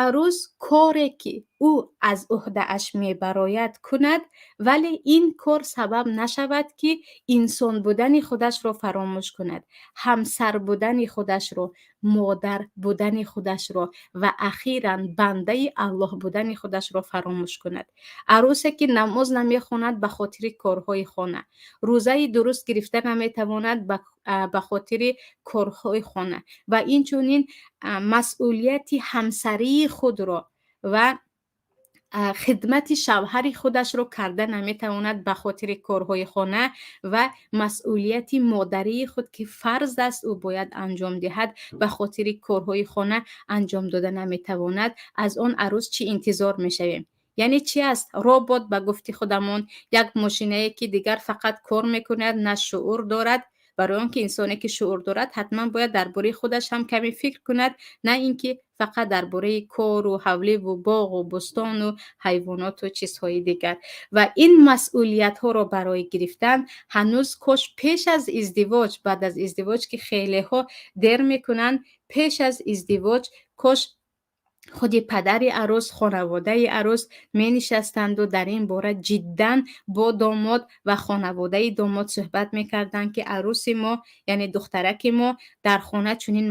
Арӯс коре, ки ӯ аз уҳдааш мебарояд, кунад, вале ин кор сабаб нашавад, ки инсон будани худашро фаромӯш кунад, ҳамсар будани худашро, модар будани худашро ва ахиран бандаи Аллоҳ будани худашро фаромӯш кунад. Арӯсе, ки намоз намехонад ба хотири корҳои хона, рӯзаи дуруст гирифта наметавонад ба хотири корҳои хона ва инчунин масъулияти ҳамсарии худро ва хидмати шавҳари худашро карда наметавонад ба хотири корҳои хона ва масъулияти модарии худ, ки фарз аст, ӯ бояд анҷом диҳад, ба хотири корҳои хона анҷом дода наметавонад, аз он арӯс чӣ интизор мешавем? Яъне чи аст? Робот, ба гуфти худамон, як мошинае, ки дигар фақат кор мекунад, на шуур дорад. Барои он ки инсоне, ки шуур дорад, ҳатман бояд дар бораи худаш ҳам каме фикр кунад, на ин ки фақат дар бораи кору ҳавливу боғу бӯстону ҳайвоноту чизҳои дигар. Ва ин масъулиятҳоро барои гирифтан ҳанӯз кош пеш аз издивоҷ, баъд аз издивоҷ, ки хелеҳо дер мекунанд, пеш аз издивоҷ кош худи падари арӯс, хонаводаи арӯс менишастанду дар ин бора ҷиддан бо домод ва хонаводаи домод суҳбат мекарданд, ки арӯси мо, яъне духтараки мо, дар хона чунин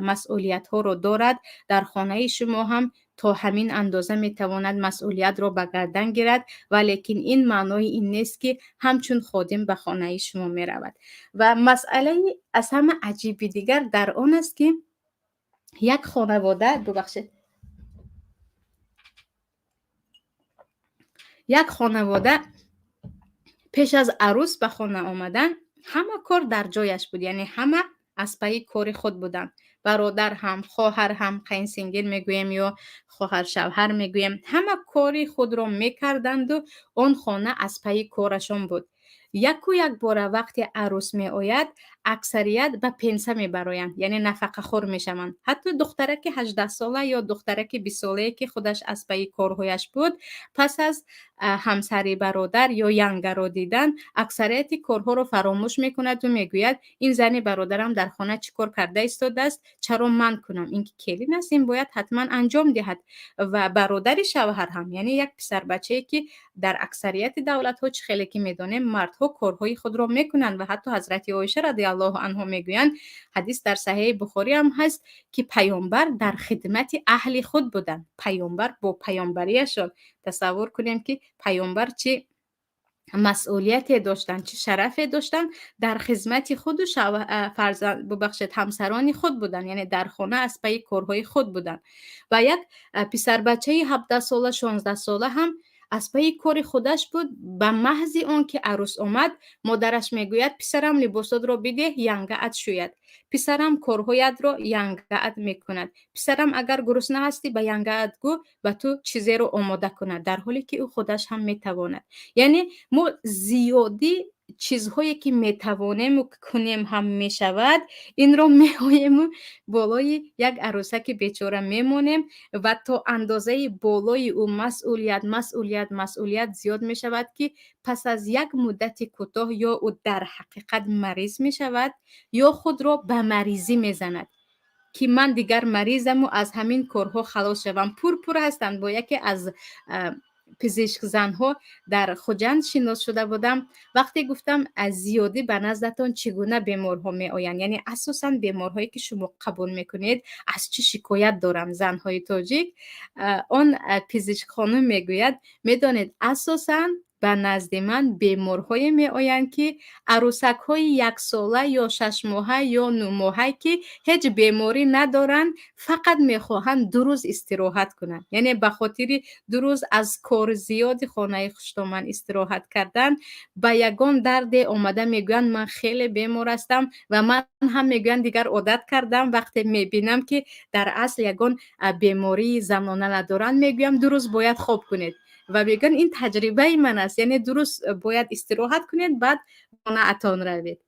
масъулиятҳоро дорад, дар хонаи шумо ҳам то ҳамин андоза метавонад масъулиятро ба гардан гирад, валекин ин маънои ин нест, ки ҳамчун ходим ба хонаи шумо меравад. Ва масъалаи аз ҳама аҷиби дигар дар он аст, ки як хонавода, бубахшед, як хонавода пеш аз арӯс ба хона омадан ҳама кор дар ҷояш буд, яъне ҳама аз пайи кори худ буданд, бародар ҳам, хоҳар ҳам, қайнсингил мегӯем ё хоҳаршавҳар мегӯем, ҳама кори худро мекарданду он хона аз пайи корашон буд. Яку якбора вақте арӯс меояд, аксарият ба пенса мебароянд, яъне нафақахӯр мешаванд. Ҳатто духтараки 18-сола ё духтараки 20-солае, ки худаш аз пайи корҳояш буд, пас аз ҳамсари бародар ё янгаро дидан аксарияти корҳоро фаромӯш мекунаду мегӯяд: «Ин зани бародарам дар хона чӣ кор карда истодааст, чаро ман кунам? Ин ки келин аст, ин бояд ҳатман анҷом диҳад». Ва бародари шавҳар ҳам, яъне як писарбачае, ки дар аксарияти давлатҳо, чӣ хеле ки медонем, мардҳо корҳои худро мекунанд ва ҳатто ҳазрати Оиша радиаллоҳу анҳо мегӯянд, ҳадис дар Саҳеҳи Бухорӣ ҳам ҳаст, ки паёмбар дар хидмати аҳли худ буданд. Паёмбар бо паёмбарияшон, тасаввур кунем, ки паёмбар чӣ масъулияте доштанд, чӣ шарафе доштанд, дар хизмати худу фарзанд, бубахшед, ҳамсарони худ буданд, яъне дар хона аз пайи корҳои худ буданд. Ва як писарбачаи 17-сола, 16-сола ҳам аз пайи кори худаш буд. Ба маҳзи он ки арӯс омад, модараш мегӯяд: «Писарам, либосотро бидеҳ, янгаат шӯяд. Писарам, корҳоятро янгаат мекунад. Писарам, агар гурусна ҳастӣ, ба янгаат гӯ, ба ту чизеро омода кунад», дар ҳоле ки ӯ худаш ҳам метавонад. Яъне мо зиёдӣ чизҳое, ки метавонему кунем ҳам мешавад, инро меоему болои як арӯсаки бечора мемонем ва то андозаи болои ӯ масъулият, масъулият, масъулият зиёд мешавад, ки пас аз як муддати кӯтоҳ ё ӯ дар ҳақиқат мариз мешавад, ё худро ба маризӣ мезанад, ки ман дигар маризаму аз ҳамин корҳо халос шавам. Пур-пур ҳастанд. Бо яке аз пизишкзанҳо дар Хуҷанд шинос шуда будам. Вақте гуфтам, аз зиёдӣ ба наздатон чӣ гуна беморҳо меоянд, яъне асосан беморҳое, ки шумо қабул мекунед, аз чӣ шикоят доранд занҳои тоҷик, он пизишкхонум мегӯяд: «Медонед, асосан ба назди ман беморҳое меоянд, ки арӯсакҳои яксола ё 6-моҳа ё 9-моҳа, ки ҳеҷ беморӣ надоранд, фақат мехоҳанд 2 рӯз истироҳат кунанд. Яъне ба хотири 2 рӯз аз кори зиёди хонаи хуштоман истироҳат кардан ба ягон дарде омада мегӯянд: ман хеле бемор ҳастам. Ва ман ҳам, мегӯянд, дигар одат кардам, вақте мебинам, ки дар асл ягон бемории занона надоранд, мегӯям: 2 рӯз бояд хоб кунед. Ва мегӯянд, ин таҷрибаи ман аст, яъне 2 рӯз бояд истироҳат кунед, баъд хонаатон равед».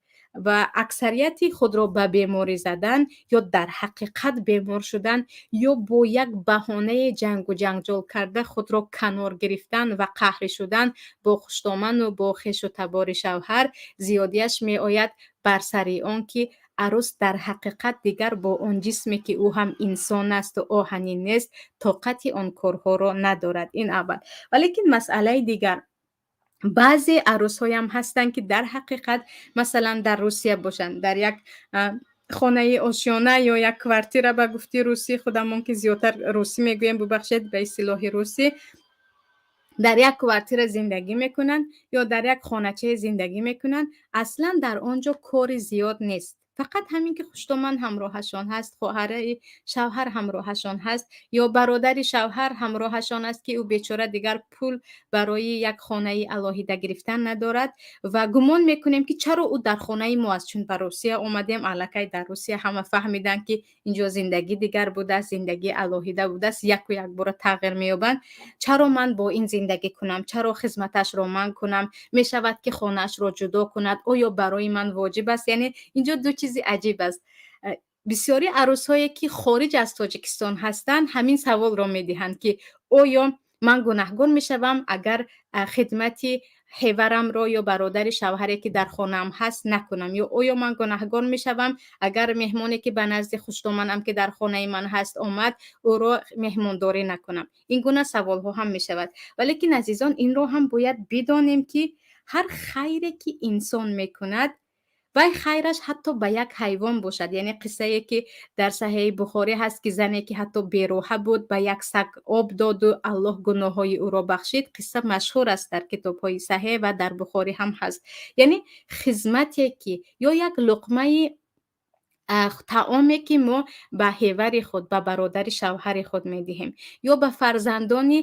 Ва аксарияти худро ба беморӣ задан ё дар ҳақиқат бемор шудан ё бо як баҳонае ҷангу ҷанҷол карда худро канор гирифтан ва қаҳрӣ шудан бо хуштоману бо хешу табори шавҳар зиёдияш меояд бар сари он ки арӯс дар ҳақиқат дигар бо он ҷисме, ки ӯ ҳам инсон асту оҳанин нест, тоқати он корҳоро надорад. Ин аввал. Валекин масъалаи дигар, баъзе арӯсҳоям ҳастанд, ки дар ҳақиқат, масалан, дар Русия бошанд, дар як хонаи ошёна ё як квартира, ба гуфти русӣ худамон, ки зиёдтар русӣ мегӯем, бубахшед, ба истилоҳи русӣ, дар як квартира зиндагӣ мекунанд ё дар як хоначае зиндагӣ мекунанд, аслан дар он ҷо кори зиёд нест. Фақат ҳамин ки хуштоман ҳамроҳашон ҳаст, хоҳараи шавҳар ҳамроҳашон ҳаст ё бародари шавҳар ҳамроҳашон аст, ки ӯ бечора дигар пул барои як хонаи алоҳида гирифтан надорад. Ва гумон мекунем, ки чаро ӯ дар хонаи мо аст, чун ба Русия омадем, аллакай дар Русия ҳама фаҳмиданд, ки инҷо зиндагӣ дигар будааст, зиндагӣ алоҳида будааст, яку якбора тағйир меёбанд. Чаро ман бо ин зиндагӣ кунам? Чаро хизматашро ман кунам? Мешавад, ки хонаашро ҷудо кунад. Оё барои ман воҷиб аст? Яъне инҷо ду чизи аҷиб аст. Бисёри арӯсҳое, ки хориҷ аз Тоҷикистон ҳастанд, ҳамин саволро медиҳанд, ки оё ман гунаҳгор мешавам, агар хидмати ҳеварамро ё бародари шавҳаре, ки дар хонаам ҳаст, накунам, ё оё ман гунаҳгор мешавам, агар меҳмоне, ки ба назди хуштоманам, ки дар хонаи ман ҳаст, омад, ӯро меҳмондорӣ накунам? Ин гуна саволҳо ҳам мешавад. Валекин, азизон, инро ҳам бояд бидонем, ки ҳар хайре, ки инсон мекунад, вай хайраш ҳатто ба як ҳайвон бошад, яъне қиссае, ки дар Саҳеҳи Бухорӣ ҳаст, ки зане, ки ҳатто бероҳа буд, ба як саг об доду Аллоҳ гуноҳҳои ӯро бахшид. Қисса машҳур аст дар китобҳои саҳеҳ ва дар Бухорӣ ҳам ҳаст. Яъне хизмате, ки ё як луқмаи таоме, ки мо ба ҳевари худ, ба бародари шавҳари худ медиҳем ё ба фарзандони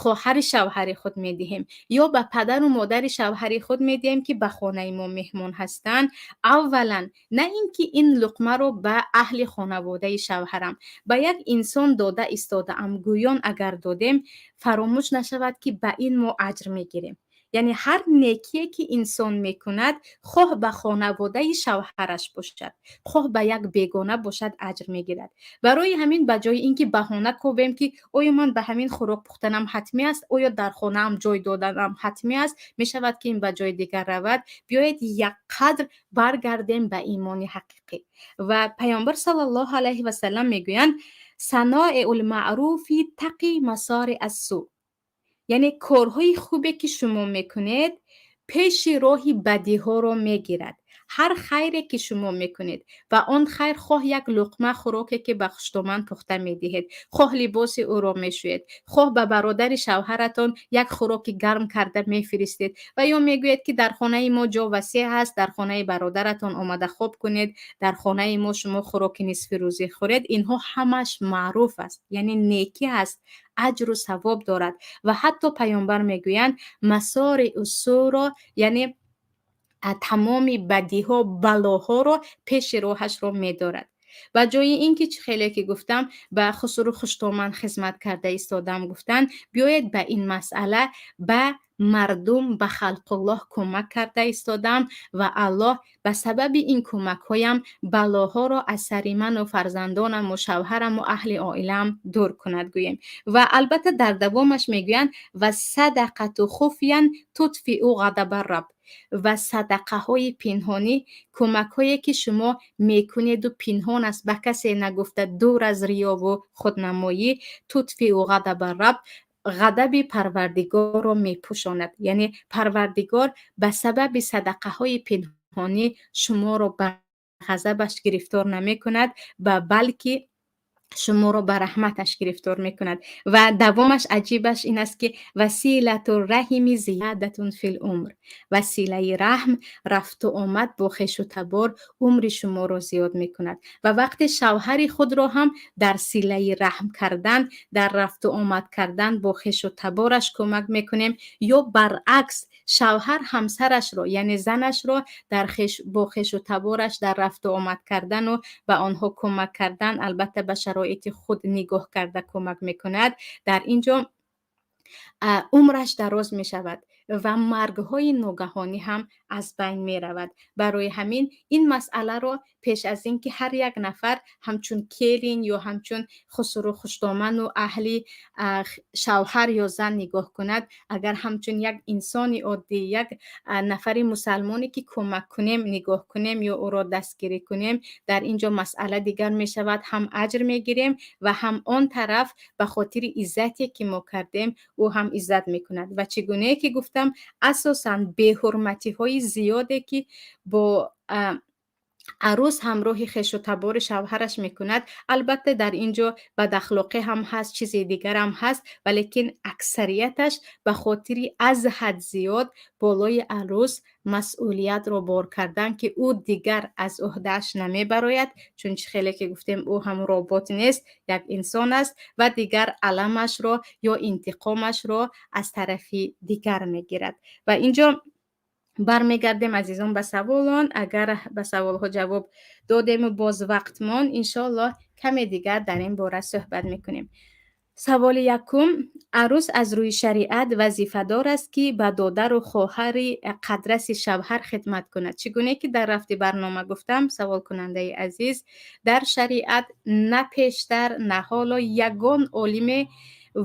хоҳари шавҳари худ медиҳем ё ба падару модари шавҳари худ медиҳем, ки ба хонаи мо меҳмон ҳастанд, аввалан, на ин ки ин луқмаро ба аҳли хонаводаи шавҳарам, ба як инсон дода истодаам гӯён агар додем, фаромӯш нашавад, ки ба ин мо аҷр мегирем. Яъне ҳар некие, ки инсон мекунад, хоҳ ба хонаводаи шавҳараш бошад, хоҳ ба як бегона бошад, аҷр мегирад. Барои ҳамин, ба ҷои ин ки баҳона кобем, ки оё ман ба ҳамин хӯрок пухтанам ҳатмӣ аст, оё дар хонаам ҷой доданам ҳатмӣ аст, мешавад, ки ин ба ҷои дигар равад, биёед якқадр баргардем ба имони ҳақиқӣ. Ва Паёмбар саллаллоҳу алайҳи васалам мегӯянд: صنائع المعروف تقي مصارع السوء. Яъне корҳои хубе, ки шумо мекунед, пеши роҳи бадиҳоро мегирад. Ҳар хайре, ки шумо мекунед, ва он хайр хоҳ як луқма хӯроке, ки ба хуштоман пухта медиҳед, хоҳ либоси ӯро мешӯед, хоҳ ба бародари шавҳаратон як хӯроки гарм карда мефиристед ва ё мегӯед, ки дар хонаи мо ҷо васеъ ҳаст, дар хонаи бародаратон омада хоб кунед, дар хонаи мо шумо хӯроки нисфирӯзӣ хӯред, инҳо ҳамаш маъруф аст, яъне некӣ аст, аҷру савоб дорад. Ва ҳатто Паёмбар мегӯянд, مصارع السوء ро, яъне тамоми бадиҳо, балоҳоро пеши роҳашро медорад. Ба ҷои ин ки, чӣ хеле ки гуфтам, ба хусуру хуштоман хизмат карда истодам гуфтан, биёед ба ин масъала ба мардум, ба халқуллоҳ кӯмак карда истодам ва Аллоҳ ба сабаби ин кӯмакҳоям балоҳоро аз сари ману фарзандонаму шавҳараму аҳли оилаам дур кунад гӯем. Ва албатта дар давомаш мегӯянд: والصدقة خفية تطفئ غضب الرب. Ва садақаҳои пинҳонӣ, кӯмакҳое, ки шумо мекунеду пинҳон аст, ба касе нагуфта, дур аз риёву худнамоӣ, تطفئ غضب الرب, ғадаби Парвардигорро мепӯшонад. Яъне Парвардигор ба сабаби садақаҳои пинҳонӣ шуморо ба ғазабаш гирифтор намекунад ва балки шуморо ба раҳматаш гирифтор мекунад. Ва давомаш аҷибаш ин аст, ки وصلة الرحم زيادة في العمر. Ва силаи раҳм, рафту омад бо хешу табор умри шуморо зиёд мекунад. Ва вақте шавҳари худро ҳам дар силаи раҳм кардан, дар рафту омад кардан бо хешу табораш кӯмак мекунем ё баръакс, шавҳар ҳамсарашро, яъне занашро дар бо хешу табораш дар рафту омад кардану ба онҳо кӯмак кардан, албатта ба шароити худ нигоҳ карда кӯмак мекунад, дар ин ҷо умраш дароз мешавад. Ва маргҳои ногаҳонӣ ҳам аз байн меравад. Барои ҳамин ин масъаларо пеш аз ин ки ҳар як нафар ҳамчун келин ё ҳамчун хусуру хуштоману аҳли шавҳар ё зан нигоҳ кунад, агар ҳамчун як инсони оддӣ, як нафари мусалмоне, ки кӯмак кунем, нигоҳ кунем ё ӯро дастгирӣ кунем, дар ин ҷо масъала дигар мешавад. Ҳам аҷр мегирем ва ҳам он тараф ба хотири иззате, ки мо кардем, ӯ ҳам иззат мекунад. Ва чӣ гунае ки гуфтам, асосан беҳурматиҳои зиёде, ки бо арӯс ҳамроҳи хешу табори шавҳараш мекунад, албатта, дар ин ҷо бадахлоқӣ ҳам ҳаст, чизи дигарам ҳаст, валекин аксарияташ ба хотири аз ҳад зиёд болои арӯс масъулиятро бор кардан, ки ӯ дигар аз ӯҳдааш намебарояд, чун чӣ хеле ки гуфтем, ӯ ҳам робот нест, як инсон аст, ва дигар аламашро ё интиқомашро аз тарафи дигар мегирад. Ва ин ҷо бармегардем, азизон, ба саволон. Агар ба саволҳо ҷавоб додему боз вақт монд, иншоаллоҳ, каме дигар дар ин бора суҳбат мекунем. Саволи якум: арӯс аз рӯи шариат вазифадор аст, ки ба додару хоҳари қадраси шавҳар хидмат кунад. Чӣ гуне ки дар рафти барнома гуфтам, саволкунандаи азиз, дар шариат на пештар, на ҳоло ягон олиме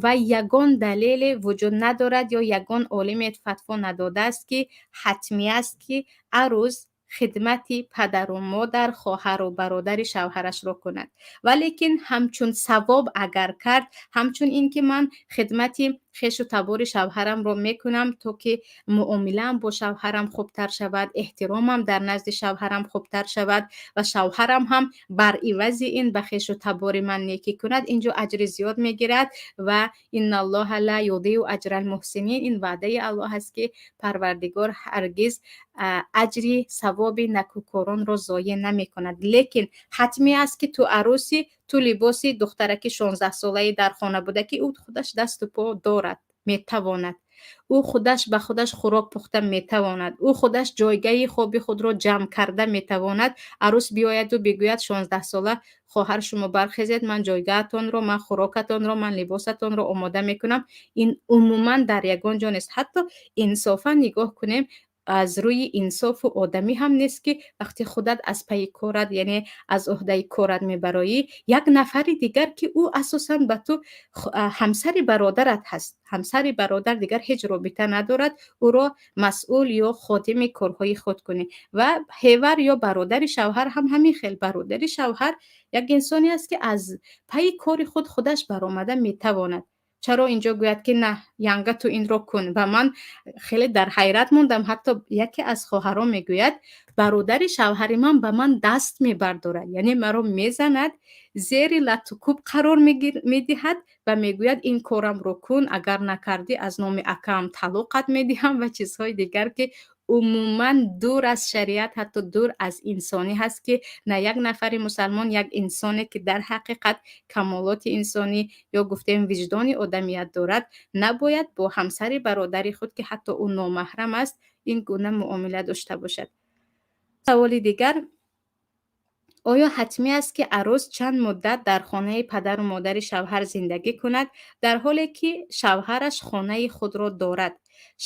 ва ягон далеле вуҷуд надорад ё ягон олиме фатво надодааст, ки ҳатмӣ аст, ки арӯс хидмати падару модар, хоҳару бародари шавҳарашро кунад. Валекин ҳамчун савоб агар кард, ҳамчун ин ки ман хидмати хешу табори шавҳарамро мекунам, то ки муомилаам бо шавҳарам хубтар шавад, эҳтиромам дар назди шавҳарам хубтар шавад ва шавҳарам ҳам бар ивази ин ба хешу табори ман некӣ кунад, инҷо аҷри зиёд мегирад. Ва инналлоҳа ла юдиу аҷрал муҳсинин, ин ваъдаи Аллоҳ аст, ки Парвардигор ҳаргиз аҷри савоби накӯкоронро зоеъ намекунад. Лекин ҳатмӣ аст, ки ту арӯсӣ, ту либоси духтараки 16-солаи дар хона буда, ки ӯ худаш дасту по дорад, метавонад, ӯ худаш ба худаш хӯрок пухта метавонад, ӯ худаш ҷойгаҳи хоби худро ҷамъ карда метавонад, арӯс биёяду бигӯяд: «16-сола хоҳар, шумо бархезед, ман ҷойгаҳатонро, ман хӯрокатонро, ман либосатонро омода мекунам», ин умуман дар ягон ҷо нест. Ҳатто инсофан нигоҳ кунем, аз рӯи инсофу одамӣ ҳам нест, ки вақте худат аз пайи корат, яъне аз ӯҳдаи корат мебароӣ, як нафари дигар, ки ӯ асосан ба ту ҳамсари бародарат ҳаст, ҳамсари бародар дигар ҳеҷ робита надорад, ӯро масъул ё ходими корҳои худ кунӣ. Ва ҳевар ё бародари шавҳар ҳам ҳамин хел. Бародари шавҳар як инсоне аст, ки аз пайи кори худ худаш баромада метавонад. Чаро инҷо гӯяд, ки на, янга, ту инро кун? Ва ман хеле дар ҳайрат мондам. Ҳатто яке аз хоҳарон мегӯяд: «Бародари шавҳари ман ба ман даст мебардорад, яъне маро мезанад, зери латукӯб қарор медиҳад ва мегӯяд: ин корамро кун, агар накардӣ, аз номи акаам талоқат медиҳам», ва чизҳои дигар, ки умуман дур аз шариат, ҳатто дур аз инсонӣ ҳаст, ки на як нафари мусалмон, як инсоне, ки дар ҳақиқат камолоти инсонӣ ё гуфтем виҷдони одамият дорад, набояд бо ҳамсари бародари худ, ки ҳатто ӯ номаҳрам аст, ин гуна муомила дошта бошад. Саволи дигар: оё ҳатмӣ аст, ки арӯс чанд муддат дар хонаи падару модари шавҳар зиндагӣ кунад, дар ҳоле ки шавҳараш хонаи худро дорад?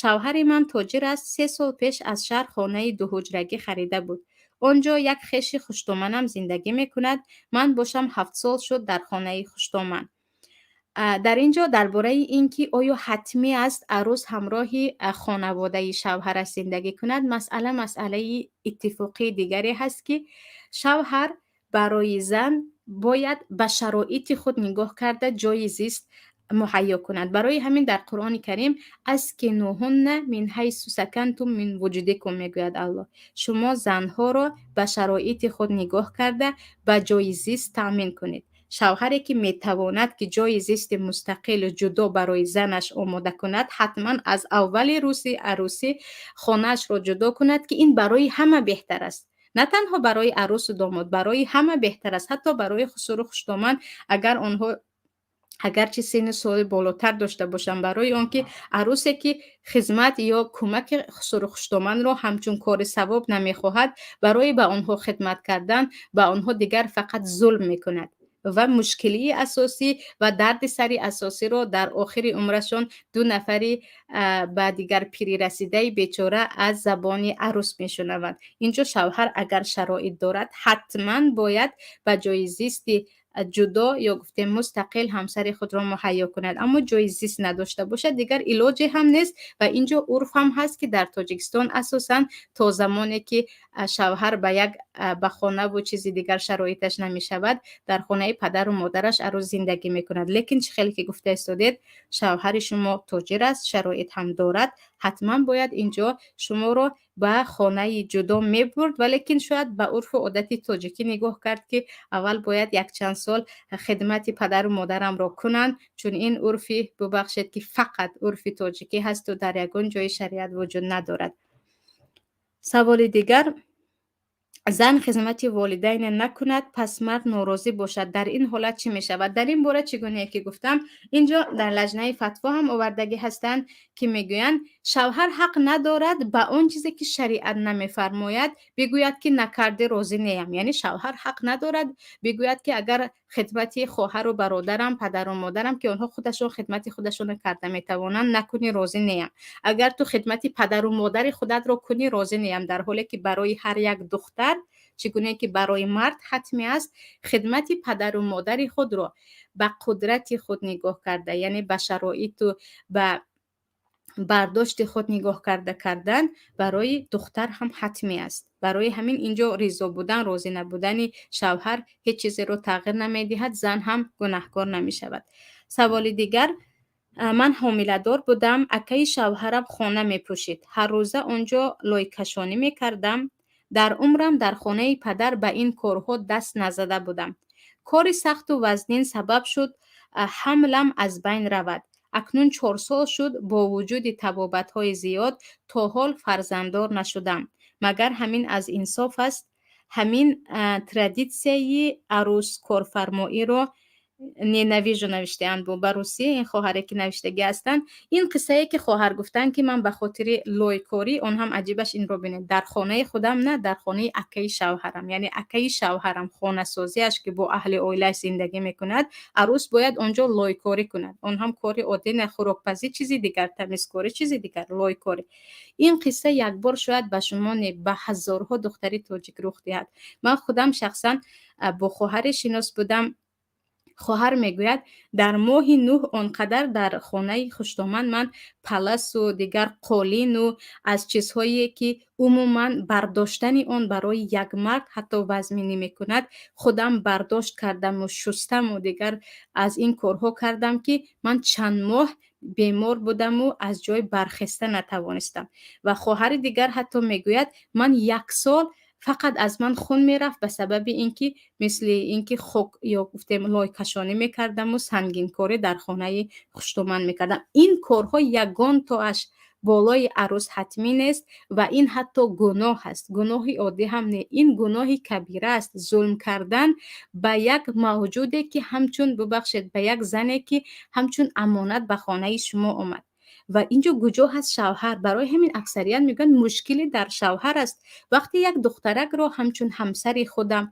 Шавҳари ман тоҷир аст, 3 сол пеш аз шаҳр хонаи дуҳуҷрагӣ харида буд. Он ҷо як хеши хуштоманам зиндагӣ мекунад, ман бошам 7 сол шуд дар хонаи хуштоман. Дар ин ҷо дар бораи ин ки оё ҳатмӣ аст арӯс ҳамроҳи хонаводаи шавҳараш зиндагӣ кунад, масъала масъалаи иттифоқии дигаре ҳаст, ки шавҳар барои зан бояд ба шароити худ нигоҳ карда ҷои зист муҳайё кунад. Барои ҳамин дар Қуръони Карим «аскинуҳунна мин ҳайсу сакантум мин вуҷдикум» мегӯяд Аллоҳ: шумо занҳоро ба шароити худ нигоҳ карда ба ҷои зист таъмин кунед. Шавҳаре, ки метавонад, ки ҷои зисти мустақилу ҷудо барои занаш омода кунад, ҳатман аз аввали рӯзи арӯсӣ хонаашро ҷудо кунад, ки ин барои ҳама беҳтар аст, на танҳо барои арӯсу домод, барои ҳама беҳтар аст, ҳатто барои хусуру хуштоман, агар онҳо агарчи синну соли болотар дошта бошанд, барои он ки арӯсе, ки хизмат ё кӯмаки хусуру хуштоманро ҳамчун кори савоб намехоҳад, барои ба онҳо хидмат кардан ба онҳо дигар фақат зулм мекунад. Ва мушкилии асосӣ ва дарди сари асосиро дар охири умрашон ду нафари ба дигар пирӣ расидаи бечора аз забони арӯс мешунаванд. Инҷо шавҳар агар шароит дорад, ҳатман бояд ба ҷои зисти ҷудо ё гуфтем мустақил ҳамсари худро муҳайё кунад. Аммо ҷои зист надошта бошад, дигар илоҷе ҳам нест. Ва инҷо урф ҳам ҳаст, ки дар Тоҷикистон асосан то замоне ки шавҳар ба як ба хонаву чизи дигар шароиташ намешавад, дар хонаи падару модараш арӯс зиндагӣ мекунад. Лекин чӣ хеле ки гуфта истодед, шавҳари шумо тоҷир аст, шароит ҳам дорад, ҳатман бояд инҷо шуморо ба хонаи ҷудо мебурд. Валекин шояд ба урфу одати тоҷикӣ нигоҳ кард, ки аввал бояд якчанд сол хидмати падару модарамро кунанд, чун ин урфи, бубахшед, ки фақат урфи тоҷикӣ ҳасту дар ягон ҷои шариат вуҷуд надорад. Саволи дигар: зан хизмати волидайне накунад, пас мард норозӣ бошад, дар ин ҳолат чӣ мешавад? Дар ин бора, чӣ гунае ки гуфтам, инҷо дар лаҷнаи фатво ҳам овардагӣ ҳастанд, ки мегӯянд, шавҳар ҳақ надорад ба он чизе ки шариат намефармояд бигӯяд, ки накарди розӣ неям. Яъне шавҳар ҳақ надорад бигӯяд, ки агар хидмати хоҳару бародарам, падару модарам, ки онҳо худашон хидмати худашонро карда метавонанд, накунӣ, розӣ неям, агар ту хидмати падару модари худатро кунӣ, розӣ неям. Дар ҳоле ки барои ҳар як духтар, чӣ гуне ки барои мард ҳатмӣ аст хидмати падару модари худро ба қудрати худ нигоҳ карда, яъне ба шароиту ба бардошти худ нигоҳ карда кардан, барои духтар ҳам ҳатмӣ аст. Барои ҳамин инҷо ризо будан, розӣ набудани шавҳар ҳеҷ чизеро тағйир намедиҳад, зан ҳам гунаҳкор намешавад. Саволи дигар: ман ҳомиладор будам, акаи шавҳарам хона мепӯшид, ҳаррӯза он ҷо лойкашонӣ мекардам. Дар умрам дар хонаи падар ба ин корҳо даст назада будам. Кори сахту вазнин сабаб шуд, ҳамлам аз байн равад. Акнун 4 сол шуд, бо вуҷуди табобатҳои зиёд то ҳол фарзанддор нашудам. Магар ҳамин аз инсоф аст? Ҳамин традитсияи арӯскорфармоиро ненавижу, навиштаанд ба русӣ ин хоҳаре ки навиштагӣ ҳастанд. Ин қиссае ки хоҳар гуфтанд, ки ман ба хотири лойкорӣ, он ҳам аҷибаш инро бинед, дар хонаи худам на, дар хонаи акаи шавҳарам, яъне акаи шавҳарам хонасозиаш, ки бо аҳли оилааш зиндагӣ мекунад, арӯс бояд он ҷо лойкорӣ кунад. Он ҳам кори оддӣ не, хӯрокпазӣ чизи дигар, тамизкорӣ чизи дигар, лойкорӣ. Ин қисса якбор шояд ба шумо не, ба ҳазорҳо духтари тоҷик рух диҳад. Ман худам шахсан бо хоҳаре шинос будам. Хоҳар мегӯяд, дар моҳи нӯҳ он қадар дар хонаи хуштоман ман паласу дигар қолину аз чизҳое ки умуман бардоштани он барои як мард ҳатто вазминӣ мекунад, худам бардошт кардаму шустаму дигар аз ин корҳо кардам, ки ман чанд моҳ бемор будаму аз ҷой бархеста натавонистам. Ва хоҳари дигар ҳатто мегӯяд, ман як сол фақат аз ман хун мерафт ба сабаби ин ки мисли ин ки хок ё гуфтем лойкашонӣ мекардаму сангинкорӣ дар хонаи хуштоман мекардам. Ин корҳо ягон тоаш болои арӯс ҳатмӣ нест ва ин ҳатто гуноҳ аст. Гуноҳи оддӣ ҳам не, ин гуноҳи кабира аст. Зулм кардан ба як мавҷуде ки ҳамчун, бубахшед, ба як зане ки ҳамчун амонат ба хонаи шумо омад. Ва инҷо куҷо ҳаст шавҳар? Барои ҳамин аксарият мегӯянд, мушкилӣ дар шавҳар аст. Вақте як духтаракро ҳамчун ҳамсари худам,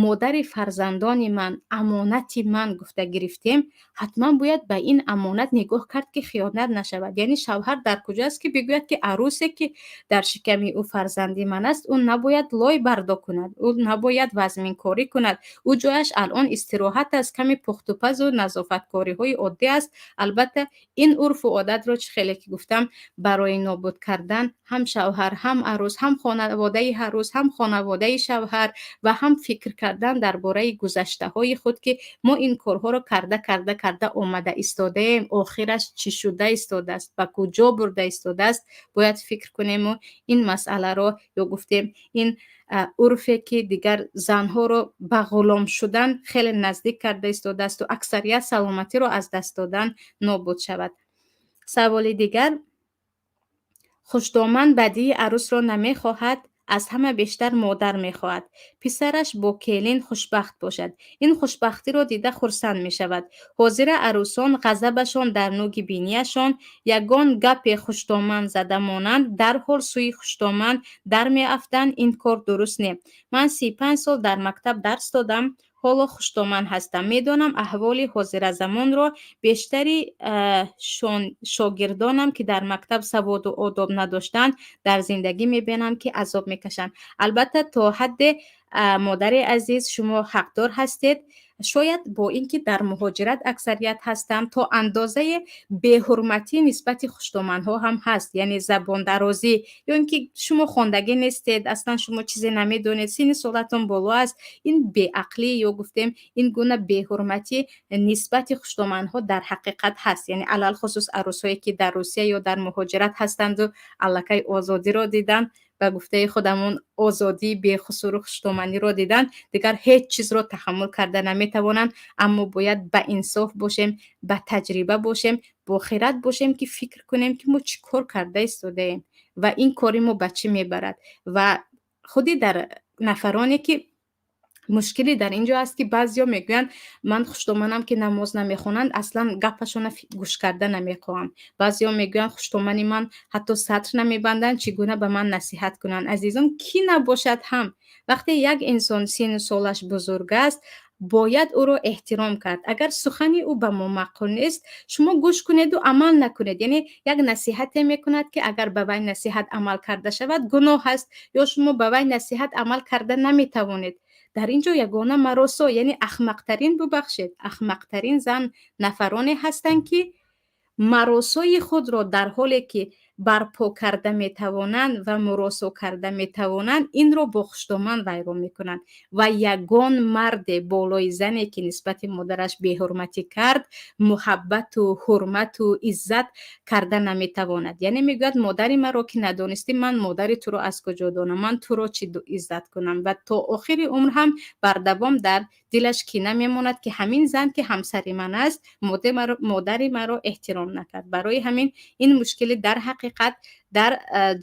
модари фарзандони ман, амонати ман гуфта гирифтем, ҳатман бояд ба ин амонат нигоҳ кард, ки хиёнат нашавад. Яъне шавҳар дар куҷо аст, ки бигӯяд, ки арӯсе ки дар шиками ӯ фарзанди ман аст, ӯ набояд лой бардо кунад, ӯ набояд вазминкорӣ кунад, ӯ ҷояш алон истироҳат аст, ками пухтупазу назофаткориҳои оддӣ аст. Албатта, ин урфу одатро, чӣ хеле ки гуфтам, барои нобуд кардан ҳам шавҳар, ҳам арӯс, ҳам хонаводаи арӯс, ҳам хонаводаи шавҳар ва ҳам фикр кардан дар бораи гузаштаҳои худ, ки мо ин корҳоро карда, карда, карда омада истодаем, охираш чӣ шуда истодааст, ба куҷо бурда истодааст, бояд фикр кунему ин масъаларо ё гуфтем ин урфе ки дигар занҳоро ба ғулом шудан хеле наздик карда истодаасту аксарият саломатиро аз даст додан, нобуд шавад. Саволи дигар: хуштоман бадии арӯсро намехоҳад, аз ҳама бештар модар мехоҳад писараш бо келин хушбахт бошад, ин хушбахтиро дида хурсанд мешавад. Ҳозира арӯсон ғазабашон дар нуги бинияшон, ягон гапе хуштоман зада монанд, дарҳол сӯи хуштоман дар меафтанд. Ин кор дуруст не. Ман 35 сол дар мактаб дарс додам. Ҳоло хуштоман ҳастам. Медонам аҳволи ҳозиразамонро. Бештари шогирдонам, ки дар мактаб саводу одоб надоштанд, дар зиндагӣ мебинам, ки азоб мекашанд. Албатта, то ҳадде, модари азиз, шумо ҳақдор ҳастед. Шояд бо ин ки дар муҳоҷират аксарият ҳастанд, то андозаи беҳурматӣ нисбати хуштоманҳо ҳам ҳаст, яъне забондарозӣ ё ин ки шумо хондагӣ нестед, аслан шумо чизе намедонед, синни солатон боло аст. Ин беақлӣ ё гуфтем, ин гуна беҳурматӣ нисбати хуштоманҳо дар ҳақиқат ҳаст, яъне алалхусус арӯсҳое, ки дар Русия ё дар муҳоҷират ҳастанду аллакай озодиро диданд, ба гуфтаи худамон, озодии бехусуру хуштоманиро диданд, дигар ҳеҷ чизро таҳаммул карда наметавонанд. Аммо бояд ба инсоф бошем, ба таҷриба бошем, бохират бошем, ки фикр кунем, ки мо чӣ кор карда истодаем ва ин кори мо ба чӣ мебарад. Ва худи дар нафароне ки мушкилӣ дар ин ҷо аст, ки баъзеҳо мегӯянд: «Ман хуштоманам, ки намоз намехонанд, аслан гапашона гӯш карда намехоҳам». Баъзеҳо мегӯянд: «Хуштомани ман ҳатто сатр намебанданд, чӣ гуна ба ман насиҳат кунанд?» Азизон, кӣ набошад ҳам, вақте як инсон синну солаш бузург аст, бояд ӯро эҳтиром кард. Агар сухани ӯ ба мо маъқул нест, шумо гӯш кунеду амал накунед. Яъне як насиҳате мекунад, ки агар ба вай насиҳат амал карда шавад, гуноҳ аст, ё шумо ба вай насиҳат амал карда наметавонед. Дар ин ҷо ягона маросо, яъне ахмақтарин, бубахшед, ахмақтарин зан нафароне ҳастанд, ки маросои худро дар ҳоле ки барпо карда метавонанд ва муросо карда метавонанд, инро бо хуштоман вайрон мекунанд. Ва ягон марде болои зане, ки нисбати модараш беҳурматӣ кард, муҳаббату ҳурмату иззат карда наметавонад. Яъне мегӯяд: «Модари маро ки надонистӣ, ман модари туро аз куҷо донам? Ман туро чӣ иззат кунам?» Ва то охири умр ҳам бардавом дар дилаш кина мемонад, ки ҳамин зан, ки ҳамсари ман аст, модари маро эҳтиром накард. Барои ҳамин ин мушкилӣ дар ҳақиқат дар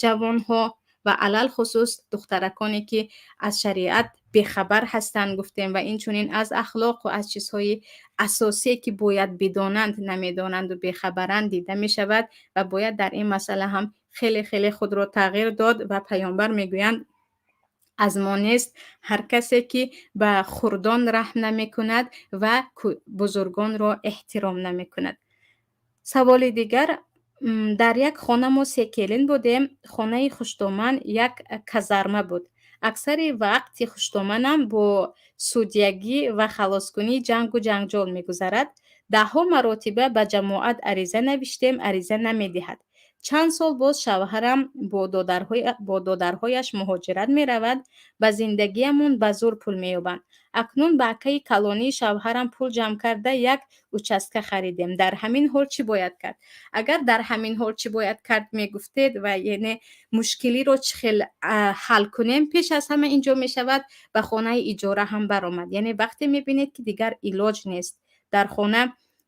ҷавонҳо ва алалхусус духтараконе, ки аз шариат бехабар ҳастанд, гуфтем, ва инчунин аз ахлоқу аз чизҳои асосие, ки бояд бидонанд, намедонанду бехабаранд, дида мешавад. Ва бояд дар ин масъала ҳам хеле хеле худро тағйир дод. Ва Паёмбар мегӯянд: «Аз мо нест ҳар касе, ки ба хурдон раҳм намекунад ва бузургонро эҳтиром намекунад». Саволи дигар: Дар як хона мо се келин будем. Хонаи хуштоман як казарма буд. Аксари вақти хуштоманам бо судягӣ ва халоскунии ҷангу ҷанҷол мегузарад. Даҳҳо маротиба ба ҷамоат ариза навиштем, ариза намедиҳад. Чанд сол боз шавҳарам бо додарҳояш муҳоҷират меравад. Ба зиндагиамон ба зӯр пул меёбанд. Акнун ба акаи калонии шавҳарам пул ҷамъ карда, як участка харидем. Дар ҳамин ҳол чӣ бояд кард? Агар дар ҳамин ҳол чӣ бояд кард мегуфтед ва яъне мушкилиро чӣ хел ҳал кунем, пеш аз ҳама инҷо мешавад ба хонаи иҷора ҳам баромад. Яъне вақте мебинед, ки дигар илоҷ нест, дар хона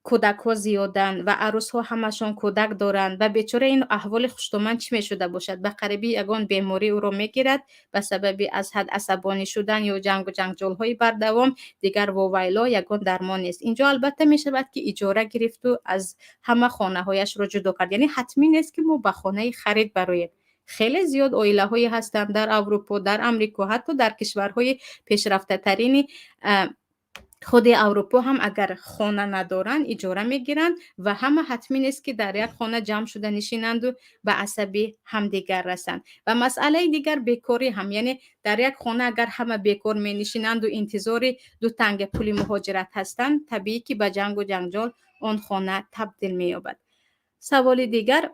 кӯдакҳо зиёданд ва арӯсҳо ҳамашон кӯдак доранд ва бечора ин аҳволи хуштоман чӣ мешуда бошад, ба қарибӣ ягон беморӣ ӯро мегирад ба сабаби аз ҳад асабонӣ шудан ё ҷангу ҷанҷолҳои бардавом, дигар вовайло, ягон дармон нест. Инҷо албатта мешавад, ки иҷора гирифту аз ҳама хонаҳояшро ҷудо кард. Яъне ҳатмӣ нест, ки мо ба хонаи харид бароем. Хеле зиёд оилаҳое ҳастанд дар Аврупо, дар Амрико, ҳатто дар кишварҳои пешрафтатарини худи Аврупо ҳам, агар хона надоранд, иҷора мегиранд. Ва ҳама ҳатмӣ нест, ки дар як хона ҷамъ шуда нишинанду ба асаби ҳамдигар расанд. Ва масъалаи дигар, бекорӣ ҳам, яъне дар як хона агар ҳама бекор менишинанду интизори ду танга пули муҳоҷират ҳастанд, табиӣ, ки ба ҷангу ҷанҷол он хона табдил меёбад. Саволи дигар: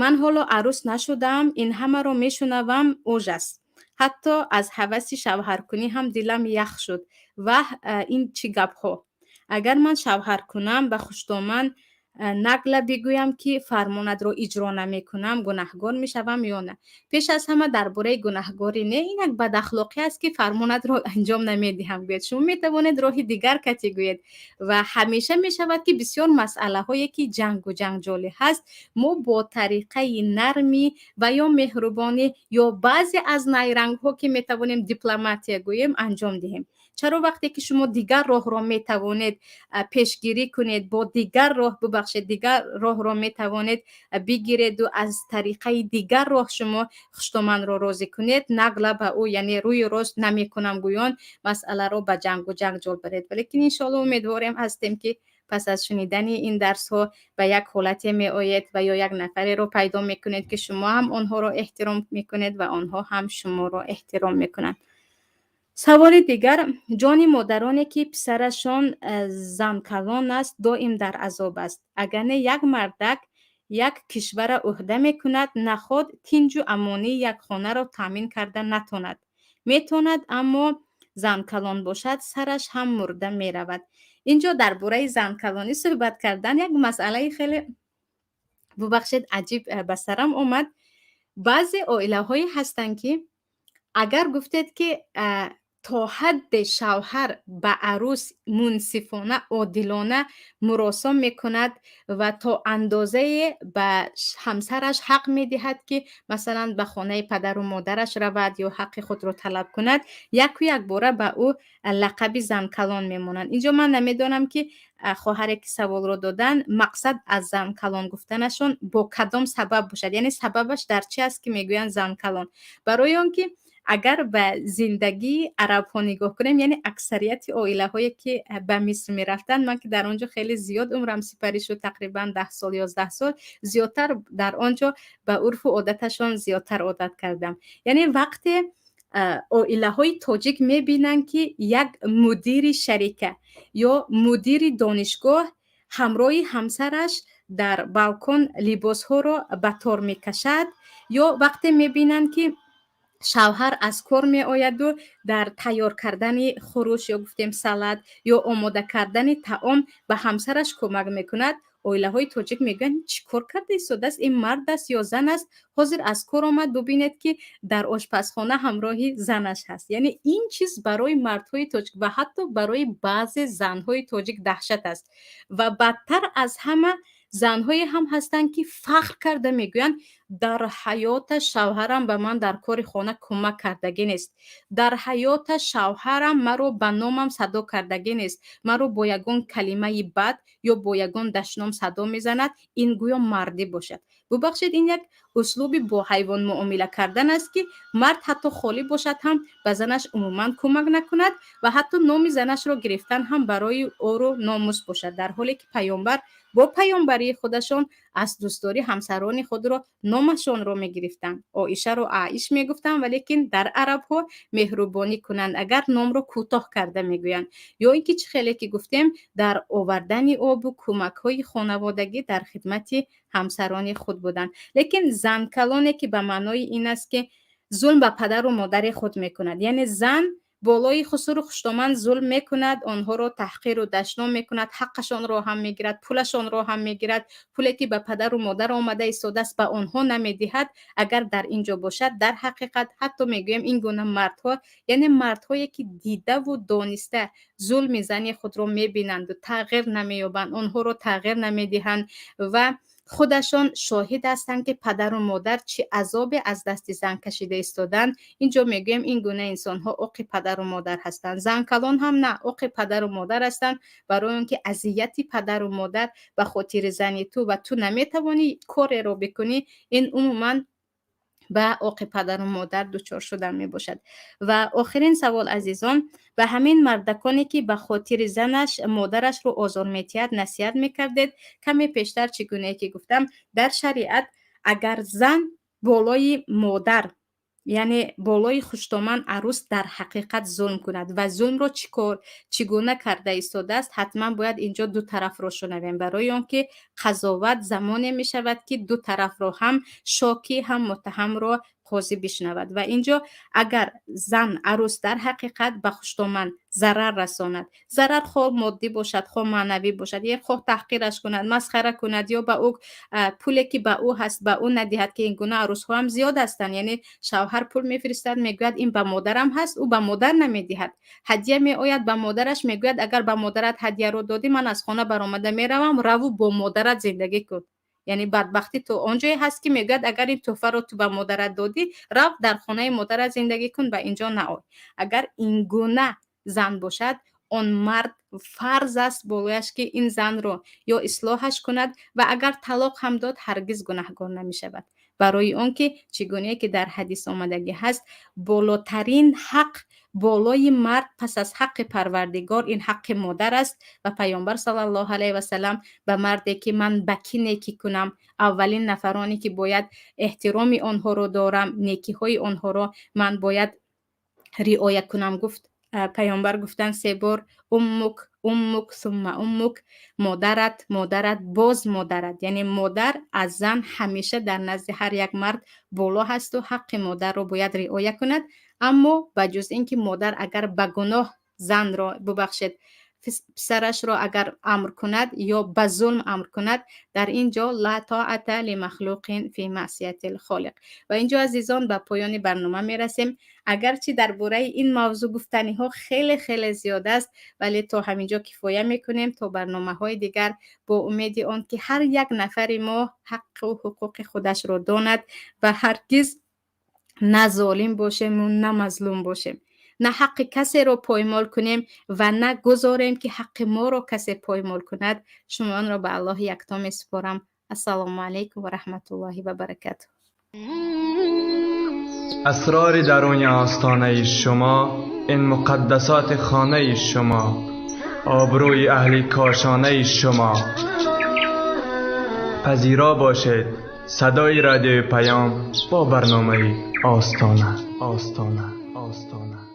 Ман ҳоло арӯс нашудаам, ин ҳамаро мешунавам, ужас, ҳатто аз ҳаваси шавҳаркунӣ ҳам дилам ях шуд. Ваҳ, ин чӣ гапҳо? Агар ман шавҳар кунам, ба хуштоман нагло бигӯям, ки фармонатро иҷро намекунам, гунаҳгор мешавам ё на? Пеш аз ҳама, дар бораи гунаҳгорӣ не, ин як бадахлоқӣ аст, ки фармонатро анҷом намедиҳам гӯед. Шумо метавонед роҳи дигар кати гӯед. Ва ҳамеша мешавад, ки бисёр масъалаҳое, ки ҷангу ҷанҷолӣ ҳаст, мо бо тариқаи нармӣ ва ё меҳрубонӣ ё баъзе аз найрангҳо, ки метавонем дипломатия гӯем, анҷом диҳем. Чаро вақте ки шумо дигар роҳро метавонед пешгирӣ кунед, бо дигар роҳ, бубахшед. Бубахшед, дигар роҳро метавонед бигиреду аз тариқаи дигар роҳ шумо хуштоманро розӣ кунед, нағла ба ӯ, яъне рӯи рост намекунам гӯён масъаларо ба ҷангу ҷанҷол баред. Валекин, иншоалло, умедворем ҳастем, ки пас аз шунидани ин дарсҳо ба як ҳолате меоед ва ё як нафареро пайдо мекунед, ки шумо ҳам онҳоро эҳтиром мекунед ва онҳо ҳам шуморо эҳтиром мекунанд. Саволи дигар: ҷони модароне, ки писарашон занкалон аст, доим дар азоб аст. Агар не, як мардак як кишвара ӯҳда мекунад, наход тинҷу амонии як хонаро таъмин карда натонад? Метонад, аммо занкалон бошад, сараш ҳам мурда меравад. Инҷо дар бораи занкалонӣ суҳбат кардан як масъалаи хеле, бубахшед, аҷиб ба сарам омад. Баъзе оилаҳое ҳастанд, ки агар гуфтед, ки то ҳадде шавҳар ба арӯс мунсифона, одилона муросо мекунад ва то андозае ба ҳамсараш ҳақ медиҳад, ки масалан ба хонаи падару модараш равад ё ҳаққи худро талаб кунад, яку якбора ба ӯ лақаби занкалон мемонанд. Инҷо ман намедонам, ки хоҳаре, ки саволро доданд, мақсад аз занкалон гуфтанашон бо кадом сабаб бошад, яъне сабабаш дар чи аст, ки мегӯянд занкалон. Барои он ки агар ба зиндагии арабҳо нигоҳ кунем, яъне аксарияти оилаҳое, ки ба Миср мерафтанд, ман ки дар он ҷо хеле зиёд умрам сипарӣ шуд, тақрибан 10 сол, 11 сол, зиёдтар дар он ҷо ба урфу одаташон зиёдтар одат кардам. Яъне вақте оилаҳои тоҷик мебинанд, ки як мудири шарика ё мудири донишгоҳ ҳамроҳи ҳамсараш дар балкон либосҳоро ба тор мекашад, ё вақте мебинанд, ки шавҳар аз кор меояду дар тайёр кардани хӯрӯш ё гуфтем салат ё омода кардани таом ба ҳамсараш кӯмак мекунад, оилаҳои тоҷик мегӯянд: «Чӣ кор карда истодааст? Ин мард аст ё зан аст? Ҳозир аз кор омад, бубинед, ки дар ошпазхона ҳамроҳи занаш ҳаст». Яъне ин чиз барои мардҳои тоҷик ва ҳатто барои баъзе занҳои тоҷик даҳшат аст. Ва бадтар аз ҳама, занҳое ҳам ҳастанд, ки фахр карда мегӯянд: «Дар ҳаёташ шавҳарам ба ман дар кори хона кӯмак кардагӣ нест, дар ҳаёташ шавҳарам маро ба номам садо кардагӣ нест, маро бо ягон калимаи бад ё бо ягон дашном садо мезанад». Ин гӯё мардӣ бошад. Бубахшед, ин як услуби бо ҳайвон муомила кардан аст, ки мард ҳатто холӣ бошад ҳам ба занаш умуман кӯмак накунад ва ҳатто номи занашро гирифтан ҳам барои ору номус бошад, дар ҳоле ки паёмбар бо паёмбарии худашон аз дӯстдорӣ ҳамсарони худро номашонро мегирифтанд. Оишаро Аиш мегуфтанд, валекин дар арабҳо меҳрубонӣ кунанд агар, номро кӯтоҳ карда мегӯянд. Ё ин ки чӣ хеле ки гуфтем, дар овардани обу кӯмакҳои хонаводагӣ дар хидмати ҳамсарони худ буданд. Лекин занкалоне, ки ба маънои ин аст, ки зулм ба падару модари худ мекунад, яъне зан болои хусуру хуштоман зулм мекунад, онҳоро таҳқиру дашном мекунад, ҳаққашонро ҳам мегирад, пулашонро ҳам мегирад, пуле ки ба падару модар омада истодааст, ба онҳо намедиҳад, агар дар ин ҷо бошад, дар ҳақиқат ҳатто мегӯем, ин гуна мардҳо, яъне мардҳое, ки дидаву дониста зулми зани худро мебинанду тағйир намеёбанд, онҳоро тағйир намедиҳанд ва худашон шоҳид ҳастанд, ки падару модар чӣ азобе аз дасти зан кашида истоданд, инҷо мегӯем, ин гуна инсонҳо оқи падару модар ҳастанд. Занкалон ҳам на, оқи падару модар ҳастанд, барои он ки азияти падару модар ба хотири зани ту ва ту наметавонӣ кореро бикунӣ, ин умуман ба оқи падару модар дучор шудан мебошад. Ва охирин савол, азизон: ба ҳамин мардаконе, ки ба хотири занаш модарашро озор метиҳад, насиҳат мекардед. Каме пештар чӣ гунае ки гуфтам, дар шариат агар зан болои модар, яъне болои хуштоман арӯс дар ҳақиқат зулм кунад ва зулмро чӣ кор, чӣ гуна карда истодааст, ҳатман бояд инҷо ду тарафро шунавем, барои он ки қазоват замоне мешавад, ки ду тарафро, ҳам шокӣ, ҳам муттаҳамро қозӣ бишнавад. Ва инҷо агар зан арӯс дар ҳақиқат ба хуштоман зарар расонад, зарар хоҳ моддӣ бошад, хоҳ маънавӣ бошад, е хоҳ таҳқираш кунад, масхара кунад ё ба ӯ пуле, ки ба ӯ ҳаст, ба ӯ надиҳад, ки ин гуна арӯсҳо ҳам зиёд ҳастанд, яъне шавҳар пул мефиристад, мегӯяд: «Ин ба модарам ҳаст», ӯ ба модар намедиҳад. Ҳадя меояд ба модараш, мегӯяд: «Агар ба модарат ҳадяро додӣ, ман аз хона баромада меравам, раву бо модарат зиндагӣ кун». Яъне бадбахтӣ то он ҷое ҳаст, ки мегӯяд: «Агар ин тӯҳфаро ту ба модарат додӣ, рав дар хонаи модарат зиндагӣ кун, ба инҷо наой». Агар ин гуна зан бошад, он мард Фарз аст болояш, ки ин занро ё ислоҳаш кунад ва агар талоқ ҳам дод, ҳаргиз гунаҳгор намешавад, барои он ки чӣ гуне ки дар ҳадис омадагӣ ҳаст, болотарин ҳақ болои мард пас аз ҳаққи Парвардигор ин ҳаққи модар аст. Ва Паёмбар саллаллоҳу алайҳи васалам ба марде ки ман ба кӣ некӣ кунам, аввалин нафароне ки бояд эҳтироми онҳоро дорам, некиҳои онҳоро ман бояд риоя кунам, гуфт, Паёмбар гуфтанд се бор: "أمك، أمك، ثم أمك", модарат, модарат, боз модарат. Яъне модар аз зан ҳамеша дар назди ҳар як мард боло ҳасту ҳаққи модарро бояд риоя кунад. Аммо ба ҷуз ин ки модар агар ба гуноҳ занро, бубахшед, писарашро агар амр кунад ё ба зулм амр кунад, дар ин ҷо لا طاعة لمخلوق في معصية الخالق. Ва инҷо, азизон, ба поёни барнома мерасем. Агарчи дар бораи ин мавзӯъ гуфтаниҳо хеле хеле зиёд аст, вале то ҳаминҷо кифоя мекунем, то барномаҳои дигар, бо умеди он ки ҳар як нафари мо ҳаққу ҳуқуқи худашро донад ва ҳаргиз на золим бошему на мазлум бошем, на ҳаққи касеро поймол кунем ва на гузорем, ки ҳаққи моро касе поймол кунад. Шумоонро ба Аллоҳи Якто месупорам. Ассалому алайкум ва раҳматуллоҳи ва баракатуҳ. Асрори даруни остонаи шумо, ин муқаддасоти хонаи шумо, обрӯи аҳли кошонаи шумо. Пазиро бошед садои Радиои Паём бо барномаи Остона, Остона, Остона.